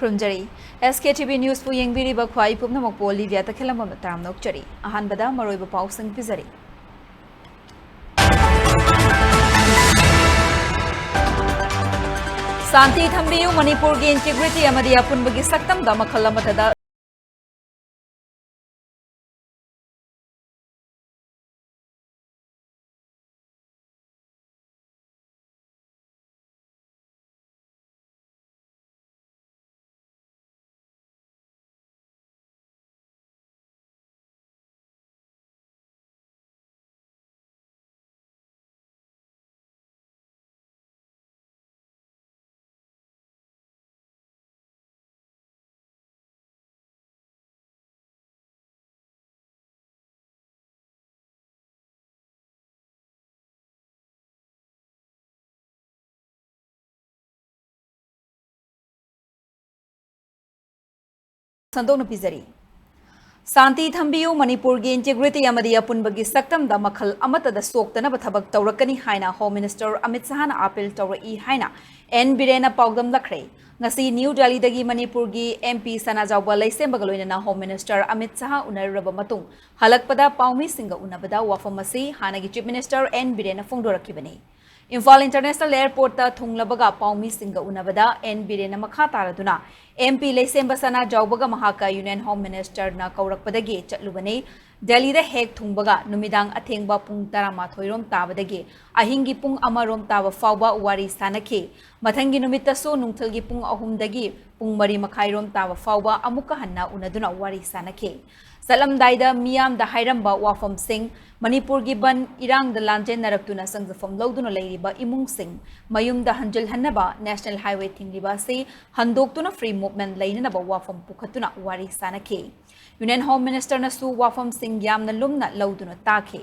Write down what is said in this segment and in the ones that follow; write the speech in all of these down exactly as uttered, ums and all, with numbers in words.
ꯈꯨꯔꯨꯝꯖꯔꯤ꯫ ꯑꯦꯁ ꯀꯦ T V ꯅ꯭ꯌꯨꯁꯄꯨ ꯌꯦꯡꯕꯤꯔꯤꯕ ꯈ꯭ꯋꯥꯏ ꯄꯨꯝꯅꯃꯛꯄꯨ ꯂꯤꯕꯤꯌꯥ ꯇꯈꯦꯂꯝꯕꯅ ꯇꯔꯥꯝꯅ ꯑꯣꯛꯆꯔꯤ꯫ ꯑꯍꯥꯟꯕꯗ ꯃꯔꯨꯑꯣꯏꯕ ꯄꯥꯎꯁꯤꯡ ꯄꯤꯖꯔꯤ꯫ ꯁꯥꯟꯇꯤ ꯊꯝꯕꯤꯌꯨ, ꯃꯅꯤꯄꯨꯔꯒꯤ ꯏꯟꯇꯤꯒ꯭ꯔꯤꯇꯤ ꯑꯃꯗꯤ ꯑꯄꯨꯟꯕꯒꯤ ꯁꯛꯇꯝꯗ ꯃꯈꯜ ꯑꯃꯠꯇꯗ ꯁꯟꯗꯣꯛꯅ ꯄꯤꯖꯔꯤ꯫ ꯁꯥꯟꯇꯤ ꯊꯝꯕꯤꯌꯨ, ꯃꯅꯤꯄꯨꯔꯒꯤ ꯏꯟꯇꯤꯒ꯭ꯔꯤꯇꯤ ꯑꯃꯗꯤ ꯑꯄꯨꯟꯕꯒꯤ ꯁꯛꯇꯝꯗ ꯃꯈꯜ ꯑꯃꯠꯇꯗ ꯁꯣꯛꯇꯅꯕ ꯊꯕꯛ ꯇꯧꯔꯛꯀꯅꯤ ꯍꯥꯏꯅ ꯍꯣꯝ ꯃꯤꯅꯤꯁꯇꯔ ꯑꯃꯤꯠ ꯁꯍꯥꯅ ꯑꯥꯄꯤꯜ ꯇꯧꯔꯛꯏ ꯍꯥꯏꯅ ꯑꯦꯟ ꯕꯤꯔꯦꯟꯅ ꯄꯥꯎꯗꯝꯂꯛꯈ꯭ꯔꯦ꯫ ꯉꯁꯤ ꯅ꯭ꯌꯨ ꯗꯦꯜꯂꯤꯗꯒꯤ ꯃꯅꯤꯄꯨꯔꯒꯤ ꯑꯦꯝ ꯄꯤ ꯁꯅꯥꯖꯥꯎꯕ ꯂꯩꯁꯦꯝꯕꯒ ꯂꯣꯏꯅꯅ ꯍꯣꯝ ꯃꯤꯅꯤꯁꯇꯔ ꯑꯃꯤꯠ ꯁꯍꯥ ꯎꯅꯔꯨꯔꯕ ꯃꯇꯨꯡ ꯍꯜꯂꯛꯄꯗ ꯄꯥꯎꯃꯤꯁꯤꯡꯒ ꯎꯅꯕꯗ ꯋꯥꯐꯝ ꯑꯁꯤ ꯍꯥꯟꯅꯒꯤ ꯆꯤꯐ ꯃꯤꯅꯤꯁꯇꯔ ꯑꯦꯟ ꯕꯤꯔꯦꯟꯅ ꯐꯣꯡꯗꯣꯔꯛꯈꯤꯕꯅꯤ꯫ ꯏꯝꯐꯥꯜ ꯏꯟꯇꯔꯅꯦꯁꯅꯦꯜ ꯑꯦꯌꯔꯄꯣꯔꯠꯇ ꯊꯨꯡꯂꯕꯒ ꯄꯥꯎꯃꯤꯁꯤꯡꯒ ꯎꯅꯕꯗ ꯑꯦꯟ ꯕꯤꯔꯦꯟꯅ ꯃꯈꯥ ꯇꯥꯔꯗꯨꯅ ꯑꯦꯝ ꯄꯤ ꯂꯩꯁꯦꯝꯕ ꯁꯅꯥꯖꯥꯎꯕꯒ ꯃꯍꯥꯛꯀ ꯌꯨꯅꯤꯌꯟ ꯍꯣꯝ ꯃꯤꯅꯤꯁꯇꯔꯅ ꯀꯧꯔꯛꯄꯗꯒꯤ ꯆꯠꯂꯨꯕꯅꯤ꯫ ꯗꯦꯜꯂꯤꯗ ꯍꯦꯛ ꯊꯨꯡꯕꯒ ꯅꯨꯃꯤꯗꯥꯡ ꯑꯊꯦꯡꯕ ꯄꯨꯡ ꯇꯔꯥꯃꯥꯊꯣꯏ ꯔꯣꯝ ꯇꯥꯕꯗꯒꯤ ꯑꯍꯤꯡꯒꯤ ꯄꯨꯡ ꯑꯃ ꯔꯣꯝ ꯇꯥꯕ ꯐꯥꯎꯕ ꯋꯥꯔꯤ ꯁꯥꯅꯈꯤ꯫ ꯃꯊꯪꯒꯤ ꯅꯨꯃꯤꯠꯇꯁꯨ ꯅꯨꯡꯊꯤꯜꯒꯤ ꯄꯨꯡ ꯑꯍꯨꯝꯗꯒꯤ ꯄꯨꯡ ꯃꯔꯤ ꯃꯈꯥꯏ ꯔꯣꯝ ꯇꯥꯕ ꯐꯥꯎꯕ ꯑꯃꯨꯛꯀ ꯍꯟꯅ ꯎꯅꯗꯨꯅ ꯋꯥꯔꯤ ꯁꯥꯅꯈꯤ꯫ ꯆꯠꯂꯝꯗꯥꯏꯗ ꯃꯤꯌꯥꯝꯗ ꯍꯥꯏꯔꯝꯕ ꯋꯥꯐꯝꯁꯤꯡ, ꯃꯅꯤꯄꯨꯔꯒꯤ ꯕꯟ ꯏꯔꯥꯡꯗ ꯂꯥꯟꯖꯦꯟꯅꯔꯛꯇꯨꯅ ꯆꯪꯖꯐꯝ ꯂꯧꯗꯨꯅ ꯂꯩꯔꯤꯕ ꯏꯃꯨꯡꯁꯤꯡ ꯃꯌꯨꯝꯗ ꯍꯟꯖꯤꯜꯍꯟꯅꯕ ꯅꯦꯁꯅꯦꯜ ꯍꯥꯏꯋꯦ ꯊꯤꯡꯂꯤꯕ ꯑꯁꯤ ꯍꯟꯗꯣꯛꯇꯨꯅ ꯐ꯭ꯔꯤ ꯃꯨꯚꯃꯦꯟꯠ ꯂꯩꯅꯅꯕ ꯋꯥꯐꯝ ꯄꯨꯈꯠꯇꯨꯅ ꯋꯥꯔꯤ ꯁꯥꯅꯈꯤ꯫ ꯌꯨꯅꯤꯌꯟ ꯍꯣꯝ ꯃꯤꯅꯤꯁꯇꯔꯅꯁꯨ ꯋꯥꯐꯝꯁꯤꯡ ꯌꯥꯝꯅ ꯂꯨꯝꯅ ꯂꯧꯗꯨꯅ ꯇꯥꯈꯤ꯫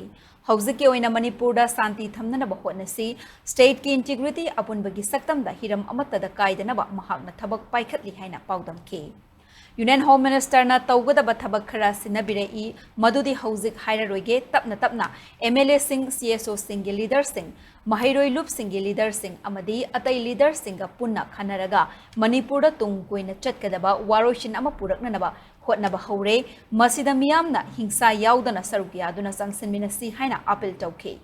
ꯍꯧꯖꯤꯛꯀꯤ ꯑꯣꯏꯅ ꯃꯅꯤꯄꯨꯔꯗ ꯁꯥꯟꯇꯤ ꯊꯝꯅꯅꯕ ꯍꯣꯠꯅꯁꯤ, ꯁ꯭ꯇꯦꯠꯀꯤ ꯏꯟꯇꯤꯒ꯭ꯔꯤꯇꯤ, ꯑꯄꯨꯟꯕꯒꯤ ꯁꯛꯇꯝꯗ ꯍꯤꯔꯝ ꯑꯃꯠꯇꯗ ꯀꯥꯏꯗꯅꯕ ꯃꯍꯥꯛꯅ ꯊꯕꯛ ꯄꯥꯏꯈꯠꯂꯤ ꯍꯥꯏꯅ ꯄꯥꯎꯗꯝꯈꯤ꯫ Union Home Ministerꯅ ꯇꯧꯒꯗꯕ ꯊꯕꯛ ꯈꯔ ꯁꯤꯟꯅꯕꯤꯔꯛꯏ, ꯃꯗꯨꯗꯤ ꯍꯧꯖꯤꯛ ꯍꯥꯏꯔꯔꯣꯏꯒꯦ꯫ ꯇꯞꯅ ꯇꯞꯅ MLAꯁꯤꯡ, CSOꯁꯤꯡꯒꯤ leaderꯁꯤꯡ, ꯃꯍꯩꯔꯣꯏ ꯂꯨꯞꯁꯤꯡꯒꯤ leaderꯁꯤꯡ ꯑꯃꯗꯤ ꯑꯇꯩ leaderꯁꯤꯡꯒ ꯄꯨꯟꯅ ꯈꯟꯅꯔꯒ ꯃꯅꯤꯄꯨꯔꯗ ꯇꯨꯡ ꯀꯣꯏꯅ ꯆꯠꯀꯗꯕ ꯋꯥꯔꯣꯏꯁꯤꯟ ꯑꯃ ꯄꯨꯔꯛꯅꯅꯕ ꯍꯣꯠꯅꯕ ꯍꯧꯔꯦ꯫ ꯃꯁꯤꯗ ꯃꯤꯌꯥꯝꯅ ꯍꯤꯡꯁꯥ ꯌꯥꯎꯗꯅ ꯁꯔꯨꯛ ꯌꯥꯗꯨꯅ ꯆꯪꯁꯤꯟꯃꯤꯟꯅꯁꯤ ꯍꯥꯏꯅ appeal ꯇꯧꯈꯤ꯫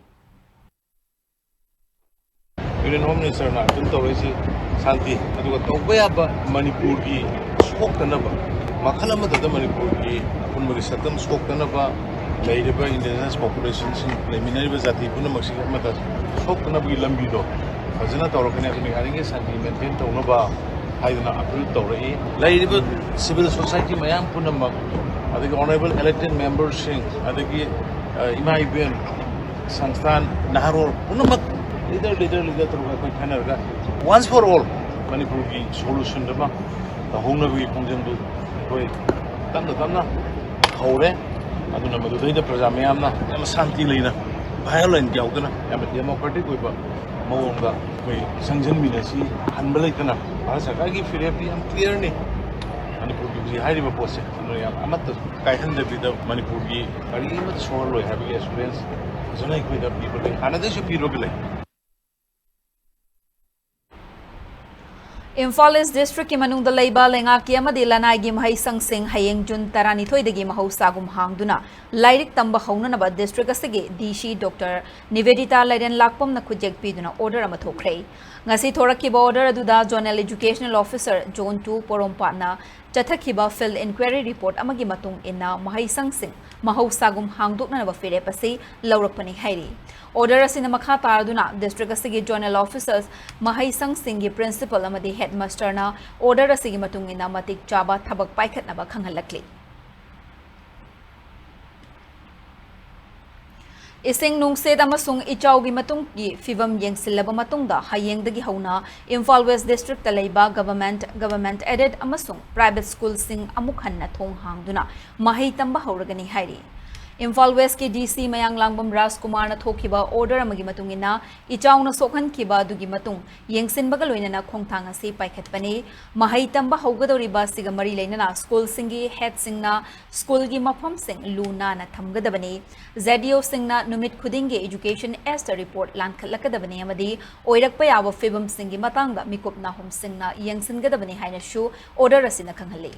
Union Home Ministerꯅ ꯑꯗꯨꯝ ꯇꯧꯔꯛꯏꯁꯤ ꯁꯥꯟꯇꯤ, ꯑꯗꯨꯒ ꯇꯧꯕ ꯌꯥꯕ ꯃꯅꯤꯄꯨꯔꯒꯤ ꯁꯣꯛꯇꯅꯕ, ꯃꯈꯜ ꯑꯃꯠꯇꯗ ꯃꯅꯤꯄꯨꯔꯒꯤ ꯑꯄꯨꯟꯕꯒꯤ ꯁꯛꯇꯝ ꯁꯣꯛꯇꯅꯕ, ꯂꯩꯔꯤꯕ indigenous populationꯁꯤꯡ, ꯂꯩꯃꯤꯟꯅꯔꯤꯕ ꯖꯥꯇꯤ ꯄꯨꯝꯅꯃꯛꯁꯤ ꯑꯃꯠꯇ ꯁꯣꯛꯇꯅꯕꯒꯤ ꯂꯝꯕꯤꯗꯣ ꯐꯖꯅ ꯇꯧꯔꯛꯀꯅꯤ꯫ ꯑꯗꯨꯅ ꯌꯥꯔꯤꯉꯩ ꯁꯥꯟꯇꯤ maintain ꯇꯧꯅꯕ ꯍꯥꯏꯗꯅ appeal ꯇꯧꯔꯛꯏ꯫ ꯂꯩꯔꯤꯕ civil society ꯃꯌꯥꯝ ꯄꯨꯝꯅꯃꯛ, ꯑꯗꯒꯤ honourable elected memberꯁꯤꯡ, ꯑꯗꯒꯤ ꯑ, ꯏꯃꯥ ꯏꯕꯦꯟ, ꯁꯪꯁꯊꯥꯟ, ꯅꯍꯥꯔꯣꯜ ꯄꯨꯝꯅꯃꯛ, leader, leader, leader ꯇꯧꯔꯒ ꯑꯩꯈꯣꯏ ꯈꯟꯅꯔꯒ once for all ꯃꯅꯤꯄꯨꯔꯒꯤ solution ꯑꯃ ꯇꯧꯍꯧꯅꯕꯒꯤ ꯈꯣꯡꯖꯪꯗꯨ ꯑꯩꯈꯣꯏ ꯇꯞꯅ ꯇꯞꯅ ꯍꯧꯔꯦ꯫ ꯑꯗꯨꯅ ꯃꯗꯨꯗꯩꯗ ꯄ꯭ꯔꯖꯥ ꯃꯌꯥꯝꯅ ꯌꯥꯝꯅ ꯁꯥꯟꯇꯤ ꯂꯩꯅ, violence ꯌꯥꯎꯗꯅ, ꯌꯥꯝꯅ democratic ꯑꯣꯏꯕ ꯃꯑꯣꯡꯗ ꯑꯩꯈꯣꯏ ꯆꯪꯁꯤꯟꯃꯤꯟꯅꯁꯤ꯫ ꯍꯟꯕ ꯂꯩꯇꯅ ꯚꯥꯔꯠ ꯁꯔꯀꯥꯔꯒꯤ ꯐꯤꯔꯦꯞꯇꯤ ꯌꯥꯝ clearꯅꯤ꯫ ꯃꯅꯤꯄꯨꯔꯒꯤ ꯍꯧꯖꯤꯛ ꯍꯥꯏꯔꯤꯕ ꯄꯣꯠꯁꯦ, ꯑꯗꯨꯅ ꯌꯥꯝ ꯑꯃꯠꯇ ꯀꯥꯏꯍꯟꯗꯕꯤꯗ ꯃꯅꯤꯄꯨꯔꯒꯤ ꯀꯔꯤ ꯑꯃꯠꯇ ꯁꯣꯛꯍꯜꯂꯣꯏ ꯍꯥꯏꯕꯒꯤ assurance ꯐꯖꯅ ꯑꯩꯈꯣꯏꯗ ꯄꯤꯕ ꯂꯩ, ꯍꯥꯟꯅꯗꯩꯁꯨ ꯄꯤꯔꯒ ꯂꯩ꯫ ꯏꯝꯐꯥꯜ ꯏꯁ ꯗꯤꯁꯇ꯭ꯔꯤꯛꯀꯤ ꯃꯅꯨꯡꯗ ꯂꯩꯕ ꯂꯩꯉꯥꯛꯀꯤ ꯑꯃꯗꯤ ꯂꯅꯥꯏꯒꯤ ꯃꯍꯩꯁꯪꯁꯤꯡ ꯍꯌꯦꯡ ꯖꯨꯟ ꯇꯔꯥꯅꯤꯊꯣꯏꯗꯒꯤ ꯃꯍꯧꯁꯥꯒꯨꯝ ꯍꯥꯡꯗꯨꯅ ꯂꯥꯏꯔꯤꯛ ꯇꯝꯕ ꯍꯧꯅꯅꯕ ꯗꯤꯁꯇ꯭ꯔꯤꯛ ꯑꯁꯤꯒꯤ DC Doctor ꯅꯤꯕꯦꯗꯤꯇꯥ ꯂꯥꯏꯔꯦꯟ ꯂꯥꯛꯄꯝꯅ ꯈꯨꯠꯌꯦꯛ ꯄꯤꯗꯨꯅ order ꯑꯃ ꯊꯣꯛꯈ꯭ꯔꯦ꯫ ꯉꯁꯤ ꯊꯣꯔꯛꯈꯤꯕ order ꯑꯗꯨꯗ Zonal Educational Officer Zone two ꯄꯣꯔꯣꯝꯄꯥꯠꯅ ꯆꯠꯊꯈꯤꯕ field inquiry report ꯑꯃꯒꯤ ꯃꯇꯨꯡ ꯏꯟꯅ ꯃꯍꯩꯁꯪꯁꯤꯡ ꯃꯍꯧꯁꯥꯒꯨꯝ ꯍꯥꯡꯗꯣꯛꯅꯅꯕ ꯐꯤꯔꯦꯞ ꯑꯁꯤ ꯂꯧꯔꯛꯄꯅꯤ ꯍꯥꯏꯔꯤ꯫ Order ꯑꯁꯤꯅ ꯃꯈꯥ ꯇꯥꯔꯗꯨꯅ district ꯑꯁꯤꯒꯤ zonal officers, ꯃꯍꯩꯁꯪꯁꯤꯡꯒꯤ principal ꯑꯃꯗꯤ headmasterꯅ order ꯑꯁꯤꯒꯤ ꯃꯇꯨꯡ ꯏꯟꯅ ꯃꯇꯤꯛ ꯆꯥꯕ ꯊꯕꯛ ꯄꯥꯏꯈꯠꯅꯕ ꯈꯪꯍꯜꯂꯛꯂꯤ꯫ ꯏꯁꯤꯡ ꯅꯨꯡꯁꯤꯠ ꯑꯃꯁꯨꯡ ꯏꯆꯥꯎꯒꯤ ꯃꯇꯨꯡꯒꯤ ꯐꯤꯕꯝ ꯌꯦꯡꯁꯤꯜꯂꯕ ꯃꯇꯨꯡꯗ ꯍꯌꯦꯡꯗꯒꯤ ꯍꯧꯅ ꯏꯝꯐꯥꯜ ꯋꯦꯁ ꯗꯤꯁꯇ꯭ꯔꯤꯛꯇ ꯂꯩꯕ government, government aided ꯑꯃꯁꯨꯡ private schoolꯁꯤꯡ ꯑꯃꯨꯛ ꯍꯟꯅ ꯊꯣꯡ ꯍꯥꯡꯗꯨꯅ ꯃꯍꯩ ꯇꯝꯕ ꯍꯧꯔꯒꯅꯤ ꯍꯥꯏꯔꯤ꯫ ꯏꯝꯐꯥꯜ ꯋꯦꯁꯀꯤ ꯗꯤ ꯁꯤ ꯃꯌꯥꯡꯂꯥꯡꯕꯝ ꯔꯥꯖꯀꯨꯃꯥꯔꯅ ꯊꯣꯛꯈꯤꯕ ꯑꯣꯔꯗꯔ ꯑꯃꯒꯤ ꯃꯇꯨꯡ ꯏꯟꯅ, ꯏꯆꯥꯎꯅ ꯁꯣꯛꯍꯟꯈꯤꯕ ꯑꯗꯨꯒꯤ ꯃꯇꯨꯡ ꯌꯦꯡꯁꯤꯟꯕꯒ ꯂꯣꯏꯅꯅ ꯈꯣꯡꯊꯥꯡ ꯑꯁꯤ ꯄꯥꯏꯈꯠꯄꯅꯤ꯫ ꯃꯍꯩ ꯇꯝꯕ ꯍꯧꯒꯗꯧꯔꯤꯕ ꯑꯁꯤꯒ ꯃꯔꯤ ꯂꯩꯅꯅ ꯁ꯭ꯀꯨꯜꯁꯤꯡꯒꯤ ꯍꯦꯗꯁꯤꯡꯅ ꯁ꯭ꯀꯨꯜꯒꯤ ꯃꯐꯝꯁꯤꯡ ꯂꯨ ꯅꯥꯟꯅ ꯊꯝꯒꯗꯕꯅꯤ꯫ ꯖꯦꯗ ꯏ ꯑꯣꯁꯤꯡꯅ ꯅꯨꯃꯤꯠ ꯈꯨꯗꯤꯡꯒꯤ ꯏꯖꯨꯀꯦꯁꯟ ꯑꯦꯁꯇ ꯔꯤꯄꯣꯔꯠ ꯂꯥꯟꯈꯠꯂꯛꯀꯗꯕꯅꯤ ꯑꯃꯗꯤ ꯑꯣꯏꯔꯛꯄ ꯌꯥꯕ ꯐꯤꯕꯝꯁꯤꯡꯒꯤ ꯃꯇꯥꯡꯗ ꯃꯤꯀꯨꯞ ꯅꯥꯍꯨꯝꯁꯤꯡꯅ ꯌꯦꯡꯁꯤꯟꯒꯗꯕꯅꯤ ꯍꯥꯏꯅꯁꯨ ꯑꯣꯔꯗꯔ ꯑꯁꯤꯅ ꯈꯪꯍꯜꯂꯤ꯫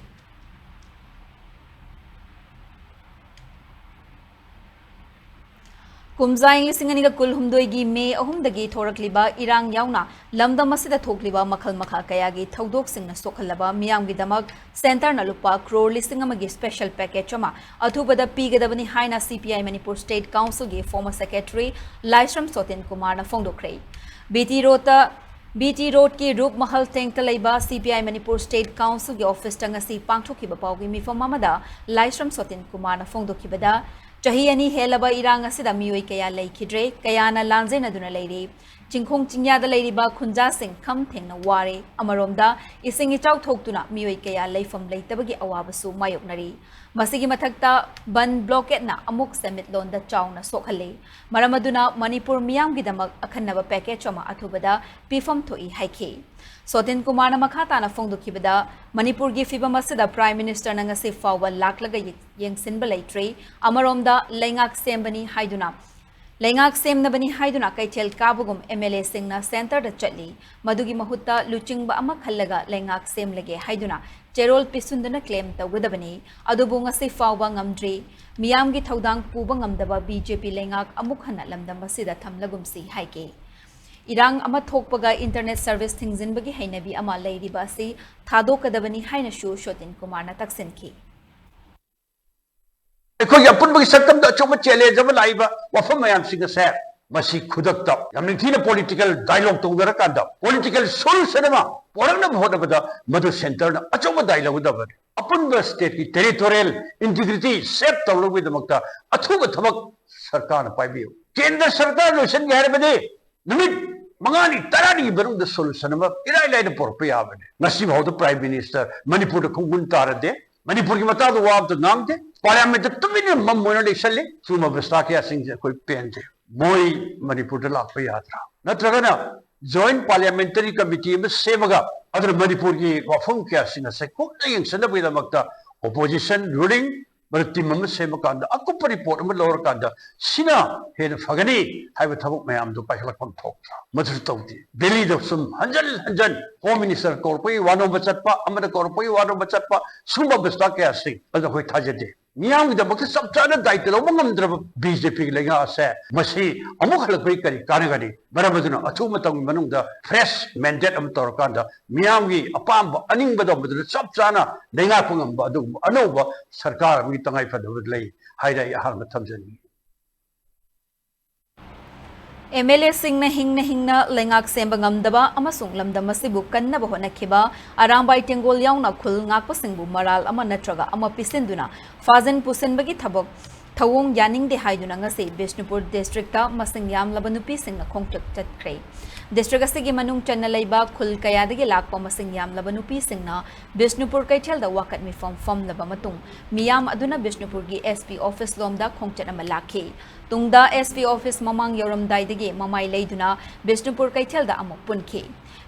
ꯀꯨꯝꯖꯥ ꯏꯪ ꯂꯤꯁꯤꯡ ꯑꯅꯤꯒ ꯀꯨꯟꯍꯨꯝꯗꯣꯏꯒꯤ ꯃꯦ ꯑꯍꯨꯝꯗꯒꯤ ꯊꯣꯔꯛꯂꯤꯕ ꯏꯔꯥꯡ ꯌꯥꯎꯅ ꯂꯝꯗꯝ ꯑꯁꯤꯗ ꯊꯣꯛꯂꯤꯕ ꯃꯈꯜ ꯃꯈꯥ ꯀꯌꯥꯒꯤ ꯊꯧꯗꯣꯛꯁꯤꯡꯅ ꯁꯣꯛꯍꯜꯂꯕ ꯃꯤꯌꯥꯝꯒꯤꯗꯃꯛ ꯁꯦꯟꯇꯔꯅ ꯂꯨꯄꯥ ꯀ꯭ꯔꯣꯔ ꯂꯤꯁꯤꯡ ꯑꯃꯒꯤ ꯁ꯭ꯄꯦꯁꯦꯜ ꯄꯦꯀꯦꯖ ꯑꯃ ꯑꯊꯨꯕꯗ ꯄꯤꯒꯗꯕꯅꯤ ꯍꯥꯏꯅ C P I Manipur state ꯀꯥꯎꯟꯁꯤꯜꯒꯤ ꯐꯣꯔꯃꯔ ꯁꯦꯀ꯭ꯔꯦꯇꯔꯤ ꯂꯥꯏꯁ꯭ꯔꯝ ꯁꯣꯇꯤꯟ ꯀꯨꯃꯥꯔꯅ ꯐꯣꯡꯗꯣꯛꯈ꯭ꯔꯦ꯫ ꯕꯤ ꯇꯤ ꯔꯣꯗꯇ, ꯕꯤ ꯇꯤ ꯔꯣꯗꯀꯤ ꯔꯨꯞ ꯃꯍꯜ ꯇꯦꯡꯇ ꯂꯩꯕ C P I Manipur state ꯀꯥꯎꯟꯁꯤꯜꯒꯤ ꯑꯣꯐꯤꯁꯇ ꯉꯁꯤ ꯄꯥꯡꯊꯣꯛꯈꯤꯕ ꯄꯥꯎꯒꯤ ꯃꯤꯐꯝ ꯑꯃꯗ ꯂꯥꯏꯁ꯭ꯔꯝ ꯁꯣꯇꯤꯟ ꯀꯨꯃꯥꯔꯅ ꯐꯣꯡꯗꯣꯛꯈꯤꯕꯗ, ꯆꯍꯤ ꯑꯅꯤ ꯍꯦꯜꯂꯕ ꯏꯔꯥꯡ ꯑꯁꯤꯗ ꯃꯤꯑꯣꯏ ꯀꯌꯥ ꯂꯩꯈꯤꯗ꯭ꯔꯦ, ꯀꯌꯥꯅ ꯂꯥꯟꯖꯦꯟꯅꯗꯨꯅ ꯂꯩꯔꯦ꯫ ꯆꯤꯡꯈꯣꯡ ꯆꯤꯡꯌꯥꯗ ꯂꯩꯔꯤꯕ ꯈꯨꯟꯖꯥꯁꯤꯡ ꯈꯝ ꯊꯦꯡꯅ ꯋꯥꯔꯦ꯫ ꯑꯃꯔꯣꯝꯗ, ꯏꯁꯤꯡ ꯏꯆꯥꯎ ꯊꯣꯛꯇꯨꯅ ꯃꯤꯑꯣꯏ ꯀꯌꯥ ꯂꯩꯐꯝ ꯂꯩꯇꯕꯒꯤ ꯑꯋꯥꯕꯁꯨ ꯃꯥꯌꯣꯛꯅꯔꯤ꯫ ꯃꯁꯤꯒꯤ ꯃꯊꯛꯇ, ꯕꯟ ꯕ꯭ꯂꯣꯀꯦꯠꯅ ꯑꯃꯨꯛ ꯁꯦꯟꯃꯤꯠꯂꯣꯟꯗ ꯆꯥꯎꯅ ꯁꯣꯛꯍꯜꯂꯤ꯫ ꯃꯔꯝ ꯑꯗꯨꯅ ꯃꯅꯤꯄꯨꯔ ꯃꯤꯌꯥꯝꯒꯤꯗꯃꯛ ꯑꯈꯟꯅꯕ ꯄꯦꯀꯦꯖ ꯑꯃ ꯑꯊꯨꯕꯗ ꯄꯤꯐꯝ ꯊꯣꯛꯏ ꯍꯥꯏꯈꯤ꯫ ꯁꯣꯇꯤꯟ ꯀꯨꯃꯥꯔꯅ ꯃꯈꯥ ꯇꯥꯅ ꯐꯣꯡꯗꯣꯛꯈꯤꯕꯗ, ꯃꯅꯤꯄꯨꯔꯒꯤ ꯐꯤꯕꯝ ꯑꯁꯤꯗ ꯄ꯭ꯔꯥꯏꯝ ꯃꯤꯅꯤꯁꯇꯔꯅ ꯉꯁꯤ ꯐꯥꯎꯕ ꯂꯥꯛꯂꯒ ꯌꯦ-, ꯌꯦꯡꯁꯤꯟꯕ ꯂꯩꯇ꯭ꯔꯤ꯫ ꯑꯃꯔꯣꯝꯗ, ꯂꯩꯉꯥꯛ ꯁꯦꯝꯕꯅꯤ ꯍꯥꯏꯗꯨꯅ, ꯂꯩꯉꯥꯛ ꯁꯦꯝꯅꯕꯅꯤ ꯍꯥꯏꯗꯨꯅ ꯀꯩꯊꯦꯜ ꯀꯥꯕꯒꯨꯝ ꯑꯦꯝ ꯑꯦꯜ ꯑꯦꯁꯤꯡꯅ ꯁꯦꯟꯇꯔꯗ ꯆꯠꯂꯤ꯫ ꯃꯗꯨꯒꯤ ꯃꯍꯨꯠꯇ ꯂꯨꯆꯤꯡꯕ ꯑꯃ ꯈꯜꯂꯒ ꯂꯩꯉꯥꯛ ꯁꯦꯝꯂꯒꯦ ꯍꯥꯏꯗꯨꯅ ꯆꯦꯔꯣꯜ ꯄꯤꯁꯤꯟꯗꯨꯅ ꯀ꯭ꯂꯦꯝ ꯇꯧꯒꯗꯕꯅꯤ꯫ ꯑꯗꯨꯕꯨ ꯉꯁꯤ ꯐꯥꯎꯕ ꯉꯝꯗ꯭ꯔꯤ꯫ ꯃꯤꯌꯥꯝꯒꯤ ꯊꯧꯗꯥꯡ ꯄꯨꯕ ꯉꯝꯗꯕ ꯕꯤ ꯖꯦ ꯄꯤ ꯂꯩꯉꯥꯛ ꯑꯃꯨꯛ ꯍꯟꯅ ꯂꯝꯗꯝ ꯑꯁꯤꯗ ꯊꯝꯂꯒꯨꯝꯁꯤ ꯍꯥꯏꯈꯤ꯫ ꯏꯔꯥꯡ ꯑꯃ ꯊꯣꯛꯄꯒ ꯏꯟꯇꯔꯅꯦꯠ ꯁꯔꯚꯤꯁ ꯊꯤꯡꯖꯤꯟꯕꯒꯤ ꯍꯩꯅꯕꯤ ꯑꯃ ꯂꯩꯔꯤꯕ ꯑꯁꯤ ꯊꯥꯗꯣꯛꯀꯗꯕꯅꯤ ꯍꯥꯏꯅꯁꯨ ꯁꯣꯇꯤꯟ ꯀꯨꯃꯥꯔꯅ ꯇꯛꯁꯤꯟꯈꯤ꯫ ꯑꯩꯈꯣꯏꯒꯤ ꯑꯄꯨꯟꯕꯒꯤ ꯁꯛꯇꯝꯗ ꯑꯆꯧꯕ ꯆꯦꯂꯦꯟꯖ ꯑꯃ ꯂꯥꯛꯏꯕ ꯋꯥꯐꯝ ꯃꯌꯥꯝꯁꯤꯡ ꯑꯁꯦ, ꯃꯁꯤ ꯈꯨꯗꯛꯇ ꯌꯥꯝ ꯅꯤꯡꯊꯤꯅ ꯄꯣꯂꯤꯇꯤꯀꯦꯜ ꯗꯥꯏꯂꯣꯒ ꯇꯧꯅꯔꯀꯥꯟꯗ ꯄꯣꯂꯤꯇꯤꯀꯦꯜ ꯁꯣꯂꯨꯁꯟ ꯑꯃ ꯄꯨꯔꯛꯅꯕ ꯍꯣꯠꯅꯕꯗ ꯃꯗꯨ ꯁꯦꯟꯇꯔꯅ ꯑꯆꯧꯕ ꯗꯥꯏ ꯂꯧꯒꯗꯕꯅꯤ꯫ ꯑꯄꯨꯟꯕ ꯁ꯭ꯇꯦꯠꯀꯤ ꯇꯦꯔꯤꯇꯣꯔꯤꯌꯦꯜ ꯏꯟꯇꯤꯒ꯭ꯔꯤꯇꯤ ꯁꯦꯚ ꯇꯧꯅꯕꯒꯤꯗꯃꯛꯇ ꯑꯊꯨꯕ ꯊꯕꯛ ꯁꯔꯀꯥꯔꯅ ꯄꯥꯏꯕꯤꯌꯨ꯫ ꯀꯦꯟꯗ꯭ꯔ ꯁꯔꯀꯥꯔ ꯂꯣꯏꯁꯤꯟꯒꯦ ꯍꯥꯏꯔꯕꯗꯤ ꯅꯨꯃꯤꯠ ꯃꯉꯥꯅꯤ, ꯇꯔꯥꯅꯤꯒꯤ ꯃꯅꯨꯡꯗ ꯁꯣꯂꯨꯁꯟ ꯑꯃ ꯏꯔꯥꯏ ꯂꯥꯏꯅ ꯄꯨꯔꯛꯄ ꯌꯥꯕꯅꯤ꯫ ꯉꯁꯤ ꯐꯥꯎꯗ ꯄ꯭ꯔꯥꯏꯝ ꯃꯤꯅꯤꯁꯇꯔ ꯃꯅꯤꯄꯨꯔꯗ ꯈꯣꯡꯒꯨꯟ ꯇꯥꯔꯗꯦ꯫ ꯃꯅꯤꯄꯨꯔꯒꯤ ꯃꯇꯥꯡꯗ ꯋꯥ ꯑꯝꯇ ꯉꯥꯡꯗꯦ꯫ ꯄꯥꯔꯂꯤꯌꯥꯃꯦꯟꯠꯇ ꯇꯨꯃꯤꯟꯅ ꯃꯝ ꯑꯣꯏꯅ ꯂꯩꯁꯜꯂꯤ꯫ ꯁꯤꯒꯨꯝꯕ ꯕꯤꯁꯇꯥ ꯀꯌꯥꯁꯤꯡꯁꯦ ꯑꯩꯈꯣꯏ ꯄꯦꯟꯗꯦ꯫ ꯃꯣꯏ ꯃꯅꯤꯄꯨꯔꯗ ꯂꯥꯛꯄ ꯌꯥꯗ꯭ꯔꯥ? ꯅꯠꯇ꯭ꯔꯒꯅ ꯖꯣꯏꯟꯠ ꯄꯥꯔꯂꯤꯌꯥꯃꯦꯟꯇꯔꯤ ꯀꯃꯤꯇꯤ ꯑꯃ ꯁꯦꯝꯃꯒ, ꯑꯗꯨꯅ ꯃꯅꯤꯄꯨꯔꯒꯤ ꯋꯥꯐꯝ ꯀꯌꯥꯁꯤꯡ ꯑꯁꯦ ꯀꯨꯞꯅ ꯌꯦꯡꯁꯤꯟꯅꯕꯒꯤꯗꯃꯛꯇ ꯑꯣꯄꯣꯖꯤꯁꯟ, ꯔꯨꯂꯤꯡ, ꯃꯗꯨ ꯇꯤꯝ ꯑꯃ ꯁꯦꯝꯃꯀꯥꯟꯗ, ꯑꯀꯨꯞꯄ ꯔꯤꯄꯣꯔꯠ ꯑꯃ ꯂꯧꯔꯀꯥꯟꯗ, ꯁꯤꯅ ꯍꯦꯟꯅ ꯐꯒꯅꯤ ꯍꯥꯏꯕ ꯊꯕꯛ ꯃꯌꯥꯝꯗꯨ ꯄꯥꯏꯈꯠꯂꯛꯐꯝ ꯊꯣꯛꯇ꯭ꯔꯥ? ꯃꯗꯨꯁꯨ ꯇꯧꯗꯦ꯫ ꯗꯦꯜꯂꯤꯗ ꯁꯨꯝ ꯍꯟꯖꯟ ꯍꯟꯖꯟ ꯍꯣꯝ ꯃꯤꯅꯤꯁꯇꯔ ꯀꯧꯔꯛꯄꯒꯤ ꯋꯥꯅꯣꯝꯕ ꯆꯠꯄ, ꯑꯃꯗ ꯀꯧꯔꯛꯄꯒꯤ ꯋꯥꯅꯣꯝꯕ ꯆꯠꯄ, ꯁꯨꯝꯕ ꯕꯤꯁꯇꯥ ꯀꯌꯥꯁꯤꯡ ꯑꯗꯨ ꯑꯩꯈꯣꯏ ꯊꯥꯖꯗꯦ꯫ ꯃꯤꯌꯥꯝꯒꯤꯗꯃꯛꯇ ꯆꯞ ꯆꯥꯅ ꯗꯥꯏꯇ ꯂꯧꯕ ꯉꯝꯗ꯭ꯔꯕ ꯕꯤ ꯖꯦ ꯄꯤꯒꯤ ꯂꯩꯉꯥꯛ ꯑꯁꯦ ꯃꯁꯤ ꯑꯃꯨꯛ ꯍꯜꯂꯛꯄꯒꯤ ꯀꯔꯤ ꯀꯥꯟꯅꯒꯅꯤ? ꯃꯔꯝ ꯑꯗꯨꯅ ꯑꯊꯨꯕ ꯃꯇꯝꯒꯤ ꯃꯅꯨꯡꯗ ꯐ꯭ꯔꯦꯁ ꯃꯦꯟꯗꯦꯠ ꯑꯃ ꯇꯧꯔꯀꯥꯟꯗ ꯃꯤꯌꯥꯝꯒꯤ ꯑꯄꯥꯝꯕ ꯑꯅꯤꯡꯕꯗꯣ ꯃꯗꯨꯗ ꯆꯞ ꯆꯥꯅ ꯂꯩꯉꯥꯛꯄ ꯉꯝꯕ ꯑꯗꯨꯒꯨꯝꯕ ꯑꯅꯧꯕ ꯁꯔꯀꯥꯔ ꯑꯃꯒꯤ ꯇꯉꯥꯏꯐꯗꯕ ꯂꯩ ꯍꯥꯏꯅ ꯑꯩ ꯑꯍꯥꯟꯕ ꯊꯝꯖꯅꯤꯡꯏ꯫ ꯑꯦꯝ ꯑꯦꯜ ꯑꯦꯁꯤꯡꯅ ꯍꯤꯡꯅ ꯍꯤꯡꯅ ꯂꯩꯉꯥꯛ ꯁꯦꯝꯕ ꯉꯝꯗꯕ ꯑꯃꯁꯨꯡ ꯂꯝꯗꯝ ꯑꯁꯤꯕꯨ ꯀꯟꯅꯕ ꯍꯣꯠꯅꯈꯤꯕ ꯑꯔꯥꯝꯕꯥꯏ ꯇꯦꯡꯒꯣꯜ ꯌꯥꯎꯅ ꯈꯨꯜ ꯉꯥꯛꯄꯁꯤꯡꯕꯨ ꯃꯔꯥꯜ ꯑꯃ ꯅꯠꯇ꯭ꯔꯒ ꯑꯃ ꯄꯤꯁꯤꯟꯗꯨꯅ ꯐꯥꯖꯤꯟ ꯄꯨꯁꯤꯟꯕꯒꯤ ꯊꯕꯛ ꯊꯧꯑꯣꯡ ꯌꯥꯅꯤꯡꯗꯦ ꯍꯥꯏꯗꯨꯅ ꯉꯁꯤ ꯕꯤꯁꯅꯨꯄꯨꯔ ꯗꯤꯁꯇ꯭ꯔꯤꯛꯇ ꯃꯁꯤꯡ ꯌꯥꯝꯂꯕ ꯅꯨꯄꯤꯁꯤꯡꯅ ꯈꯣꯡꯆꯠ ꯆꯠꯈ꯭ꯔꯦ꯫ ꯗꯤꯁꯇ꯭ꯔꯤꯛ ꯑꯁꯤꯒꯤ ꯃꯅꯨꯡ ꯆꯟꯅ ꯂꯩꯕ ꯈꯨꯜ ꯀꯌꯥꯗꯒꯤ ꯂꯥꯛꯄ ꯃꯁꯤꯡ ꯌꯥꯝꯂꯕ ꯅꯨꯄꯤꯁꯤꯡꯅ ꯕꯤꯁꯅꯨꯄꯨꯔ ꯀꯩꯊꯦꯜꯗ ꯋꯥꯀꯠ ꯃꯤꯐꯝ ꯐꯝꯂꯕ ꯃꯇꯨꯡ, ꯃꯤꯌꯥꯝ ꯑꯗꯨꯅ ꯕꯤꯁꯅꯨꯄꯨꯔꯒꯤ ꯑꯦꯁ ꯄꯤ ꯑꯣꯐꯤꯁ ꯂꯣꯝꯗ ꯈꯣꯡꯆꯠ ꯑꯃ ꯂꯥꯛꯈꯤ꯫ ꯇꯨꯡꯗ ꯑꯦꯁ ꯄꯤ ꯑꯣꯐꯤꯁ ꯃꯃꯥꯡ ꯌꯧꯔꯝꯗꯥꯏꯗꯒꯤ ꯃꯃꯥꯏ ꯂꯩꯗꯨꯅ ꯕꯤꯁꯅꯨꯄꯨꯔ ꯀꯩꯊꯦꯜꯗ ꯑꯃꯨꯛ ꯄꯨꯟꯈꯤ꯫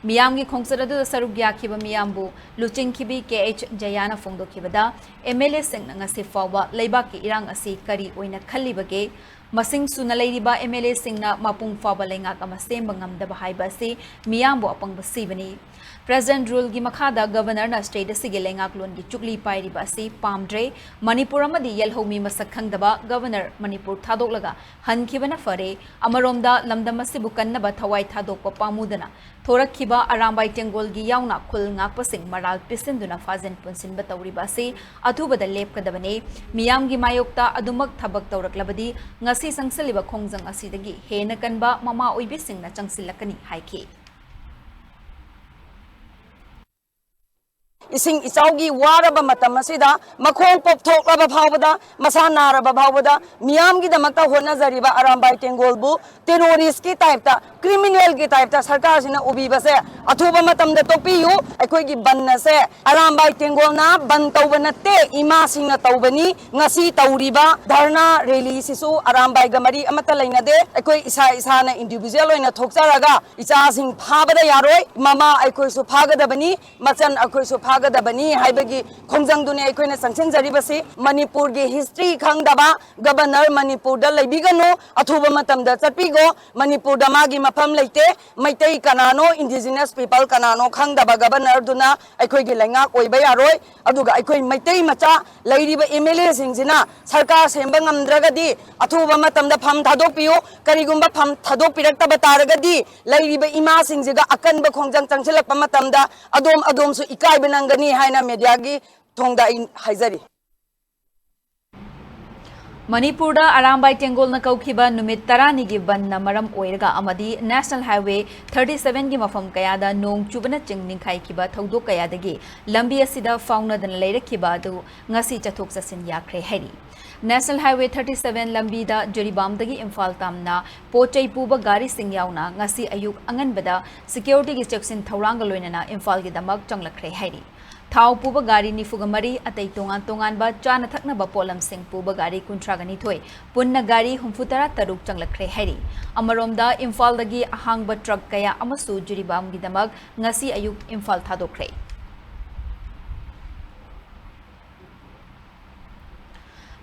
ꯃꯤꯌꯥꯝꯒꯤ ꯈꯣꯡꯆꯠ ꯑꯗꯨꯗ ꯁꯔꯨꯛ ꯌꯥꯈꯤꯕ ꯃꯤꯌꯥꯝꯕꯨ ꯂꯨꯆꯤꯡꯈꯤꯕꯤ ꯀꯦ ꯑꯩꯆ ꯖꯌꯥꯅ ꯐꯣꯡꯗꯣꯛꯈꯤꯕꯗ, ꯑꯦꯝ ꯑꯦꯜ ꯑꯦꯁꯤꯡꯅ ꯉꯁꯤ ꯐꯥꯎꯕ ꯂꯩꯕꯥꯛꯀꯤ ꯏꯔꯥꯡ ꯑꯁꯤ ꯀꯔꯤ ꯑꯣꯏꯅ ꯈꯜꯂꯤꯕꯒꯦ? ꯃꯁꯤꯡ ꯁꯨꯅ ꯂꯩꯔꯤꯕ ꯑꯦꯝ ꯑꯦꯜ ꯑꯦꯁꯤꯡꯅ ꯃꯄꯨꯡ ꯐꯥꯕ ꯂꯩꯉꯥꯛ ꯑꯃ ꯁꯦꯝꯕ ꯉꯝꯗꯕ ꯍꯥꯏꯕ ꯑꯁꯤ ꯃꯤꯌꯥꯝꯕꯨ ꯑꯄꯪꯕ ꯁꯤꯕꯅꯤ꯫ ꯄ꯭ꯔꯦꯖꯤꯗꯦꯟꯠ ꯔꯨꯜꯒꯤ ꯃꯈꯥꯗ ꯒꯚꯔꯅꯔꯅ ꯁ꯭ꯇꯦꯠ ꯑꯁꯤꯒꯤ ꯂꯩꯉꯥꯛꯂꯣꯟꯒꯤ ꯆꯨꯛꯂꯤ ꯄꯥꯏꯔꯤꯕ ꯑꯁꯤ ꯄꯥꯝꯗ꯭ꯔꯦ꯫ ꯃꯅꯤꯄꯨꯔ ꯑꯃꯗꯤ ꯌꯦꯜꯍꯧꯃꯤ ꯃꯁꯛ ꯈꯪꯗꯕ ꯒꯚꯔꯅꯔ ꯃꯅꯤꯄꯨꯔ ꯊꯥꯗꯣꯛꯂꯒ ꯍꯟꯈꯤꯕꯅ ꯐꯔꯦ꯫ ꯑꯃꯔꯣꯝꯗ ꯂꯝꯗꯝ ꯑꯁꯤꯕꯨ ꯀꯟꯅꯕ ꯊꯋꯥꯏ ꯊꯥꯗꯣꯛꯄ ꯄꯥꯝꯃꯨꯗꯅ ꯊꯣꯔꯛꯈꯤꯕ ꯑꯔꯥꯝꯕꯥꯏ ꯇꯦꯡꯒꯣꯜꯒꯤ ꯌꯥꯎꯅ ꯈꯨꯜ ꯉꯥꯛꯄꯁꯤꯡ ꯃꯔꯥꯜ ꯄꯤꯁꯤꯟꯗꯨꯅ ꯐꯥꯖꯤꯟ ꯄꯨꯟꯁꯤꯟꯕ ꯇꯧꯔꯤꯕ ꯑꯁꯤ ꯑꯊꯨꯕꯗ ꯂꯦꯞꯀꯗꯕꯅꯤ꯫ ꯃꯤꯌꯥꯝꯒꯤ ꯃꯥꯌꯣꯛꯇ ꯑꯗꯨꯃꯛ ꯊꯕꯛ ꯇꯧꯔꯛꯂꯕꯗꯤ ꯉꯁꯤ ꯆꯪꯁꯤꯜꯂꯤꯕ ꯈꯣꯡꯖꯪ ꯑꯁꯤꯗꯒꯤ ꯍꯦꯟꯅ ꯀꯟꯕ ꯃꯃꯥ ꯑꯣꯏꯕꯤꯁꯤꯡꯅ ꯆꯪꯁꯤꯜꯂꯛꯀꯅꯤ ꯍꯥꯏꯈꯤ꯫ ꯏꯁꯤꯡ ꯏꯆꯥꯎꯒꯤ ꯋꯥꯔꯕ ꯃꯇꯝ ꯑꯁꯤꯗ ꯃꯈꯣꯡ ꯄꯣꯞꯊꯣꯛꯂꯕ ꯐꯥꯎꯕꯗ, ꯃꯁꯥ ꯅꯥꯔꯕ ꯐꯥꯎꯕꯗ ꯃꯤꯌꯥꯝꯒꯤꯗꯃꯛꯇ ꯍꯣꯠꯅꯖꯔꯤꯕ ꯑꯔꯥꯝꯕꯥꯏ ꯇꯦꯡꯒꯣꯜꯕꯨ terrorist ꯀꯤ type ꯇ, criminal ꯒꯤ type ꯇ ꯁꯔꯀꯥꯔꯁꯤꯅ ꯎꯕꯤꯕꯁꯦ ꯑꯊꯨꯕ ꯃꯇꯝꯗ ꯇꯣꯛꯄꯤꯌꯨ꯫ ꯑꯩꯈꯣꯏꯒꯤ ꯕꯟ ꯑꯁꯦ ꯑꯔꯥꯝꯕꯥꯏ ꯇꯦꯡꯒꯣꯜꯅ ꯕꯟ ꯇꯧꯕ ꯅꯠꯇꯦ, ꯏꯃꯥꯁꯤꯡꯅ ꯇꯧꯕꯅꯤ꯫ ꯉꯁꯤ ꯇꯧꯔꯤꯕ ꯙꯔꯅꯥ rally ꯁꯤꯁꯨ ꯑꯔꯥꯝꯕꯥꯏꯒ ꯃꯔꯤ ꯑꯃꯠꯇ ꯂꯩꯅꯗꯦ꯫ ꯑꯩꯈꯣꯏ ꯏꯁꯥ ꯏꯁꯥꯅ individual ꯑꯣꯏꯅ ꯊꯣꯛꯆꯔꯒ ꯏꯆꯥꯁꯤꯡ ꯐꯥꯕꯗ ꯌꯥꯔꯣꯏ, ꯃꯃꯥ ꯑꯩꯈꯣꯏꯁꯨ ꯐꯥꯒꯗꯕꯅꯤ, ꯃꯆꯟ ꯑꯩꯈꯣꯏꯁꯨ ꯐꯥꯒꯗꯕꯅꯤ ꯍꯥꯏꯕꯒꯤ ꯈꯣꯡꯖꯪꯗꯨꯅꯤ ꯑꯩꯈꯣꯏꯅ ꯆꯪꯁꯤꯟꯖꯔꯤꯕꯁꯤ꯫ ꯃꯅꯤꯄꯨꯔꯒꯤ history ꯈꯪꯗꯕ governor ꯃꯅꯤꯄꯨꯔꯗ ꯂꯩꯕꯤꯒꯅꯨ, ꯑꯊꯨꯕ ꯃꯇꯝꯗ ꯆꯠꯄꯤꯒꯣ꯫ ꯃꯅꯤꯄꯨꯔꯗ ꯃꯥꯒꯤ ꯃꯐꯝ ꯂꯩꯇꯦ꯫ ꯃꯩꯇꯩ ꯀꯅꯥꯅꯣ, indigenous people ꯀꯅꯥꯅꯣ ꯈꯪꯗꯕ governor ꯗꯨꯅ ꯑꯩꯈꯣꯏꯒꯤ ꯂꯩꯉꯥꯛ ꯑꯣꯏꯕ ꯌꯥꯔꯣꯏ꯫ ꯑꯗꯨꯒ ꯑꯩꯈꯣꯏ ꯃꯩꯇꯩ ꯃꯆꯥ ꯂꯩꯔꯤꯕ MLA ꯁꯤꯡꯁꯤꯅ ꯁꯔꯀꯥꯔ ꯁꯦꯝꯕ ꯉꯝꯗ꯭ꯔꯒꯗꯤ ꯑꯊꯨꯕ ꯃꯇꯝꯗ ꯐꯝ ꯊꯥꯗꯣꯛꯄꯤꯌꯨ꯫ ꯀꯔꯤꯒꯨꯝꯕ ꯐꯝ ꯊꯥꯗꯣꯛꯄꯤꯔꯛꯇꯕ ꯇꯥꯔꯒꯗꯤ ꯂꯩꯔꯤꯕ ꯏꯃꯥꯁꯤꯡꯁꯤꯒ ꯑꯀꯟꯕ ꯈꯣꯡꯖꯪ ꯆꯪꯁꯤꯜꯂꯛꯄ ꯃꯇꯝꯗ ꯑꯗꯣꯝ ꯑꯗꯣꯝꯁꯨ ꯏꯀꯥꯏꯕ ꯅꯪꯒꯅꯤ ꯍꯥꯏꯅ media ꯒꯤ ꯊꯣꯡꯗ ꯑꯩ ꯍꯥꯏꯖꯔꯤ꯫ ꯃꯅꯤꯄꯨꯔꯗ ꯑꯔꯥꯝꯕꯥꯏ ꯇꯦꯡꯒꯣꯜꯅ ꯀꯧꯈꯤꯕ ꯅꯨꯃꯤꯠ ꯇꯔꯥꯅꯤꯒꯤ ꯕꯟꯅ ꯃꯔꯝ ꯑꯣꯏꯔꯒ ꯑꯃꯗꯤ National Highway thirty seven ꯒꯤ ꯃꯐꯝ ꯀꯌꯥꯗ ꯅꯣꯡ ꯆꯨꯕꯅ ꯆꯤꯡ ꯅꯤꯡꯈꯥꯏꯈꯤꯕ ꯊꯧꯗꯣꯛ ꯀꯌꯥꯗꯒꯤ ꯂꯝꯕꯤ ꯑꯁꯤꯗ ꯐꯥꯎꯅꯗꯅ ꯂꯩꯔꯛꯈꯤꯕ ꯑꯗꯨ ꯉꯁꯤ ꯆꯠꯊꯣꯛ ꯆꯠꯁꯤꯟ ꯌꯥꯈ꯭ꯔꯦ ꯍꯥꯏꯔꯤ꯫ National Highway thirty seven ꯂꯝꯕꯤꯗ ꯖꯤꯔꯤꯕꯥꯝꯗꯒꯤ ꯏꯝꯐꯥꯜ ꯇꯝꯅ ꯄꯣꯠ ꯆꯩ ꯄꯨꯕ ꯒꯥꯔꯤꯁꯤꯡ ꯌꯥꯎꯅ ꯉꯁꯤ ꯑꯌꯨꯛ ꯑꯉꯟꯕꯗ security ꯒꯤ ꯆꯦꯛꯁꯤꯟ ꯊꯧꯔꯥꯡꯒ ꯂꯣꯏꯅꯅ ꯏꯝꯐꯥꯜꯒꯤꯗꯃꯛ ꯆꯪꯂꯛꯈ꯭ꯔꯦ ꯍꯥꯏꯔꯤ꯫ ꯊꯥꯎ ꯄꯨꯕ ꯒꯥꯔꯤ ꯅꯤꯐꯨꯒ ꯃꯔꯤ, ꯑꯇꯩ ꯇꯣꯉꯥꯟ ꯇꯣꯉꯥꯟꯕ ꯆꯥꯅ ꯊꯛꯅꯕ ꯄꯣꯠꯂꯝꯁꯤꯡ ꯄꯨꯕ ꯒꯥꯔꯤ ꯀꯨꯟꯊ꯭ꯔꯥꯒ ꯅꯤꯊꯣꯏ, ꯄꯨꯟꯅ ꯒꯥꯔꯤ ꯍꯨꯝꯐꯨꯇꯔꯥ ꯇꯔꯨꯛ ꯆꯪꯂꯛꯈ꯭ꯔꯦ ꯍꯥꯏꯔꯤ꯫ ꯑꯃꯔꯣꯝꯗ ꯏꯝꯐꯥꯜꯗꯒꯤ ꯑꯍꯥꯡꯕ truck ꯀꯌꯥ ꯑꯃꯁꯨ ꯖꯤꯔꯤꯕꯥꯝꯒꯤꯗꯃꯛ ꯉꯁꯤ ꯑꯌꯨꯛ ꯏꯝꯐꯥꯜ ꯊꯥꯗꯣꯛꯈ꯭ꯔꯦ꯫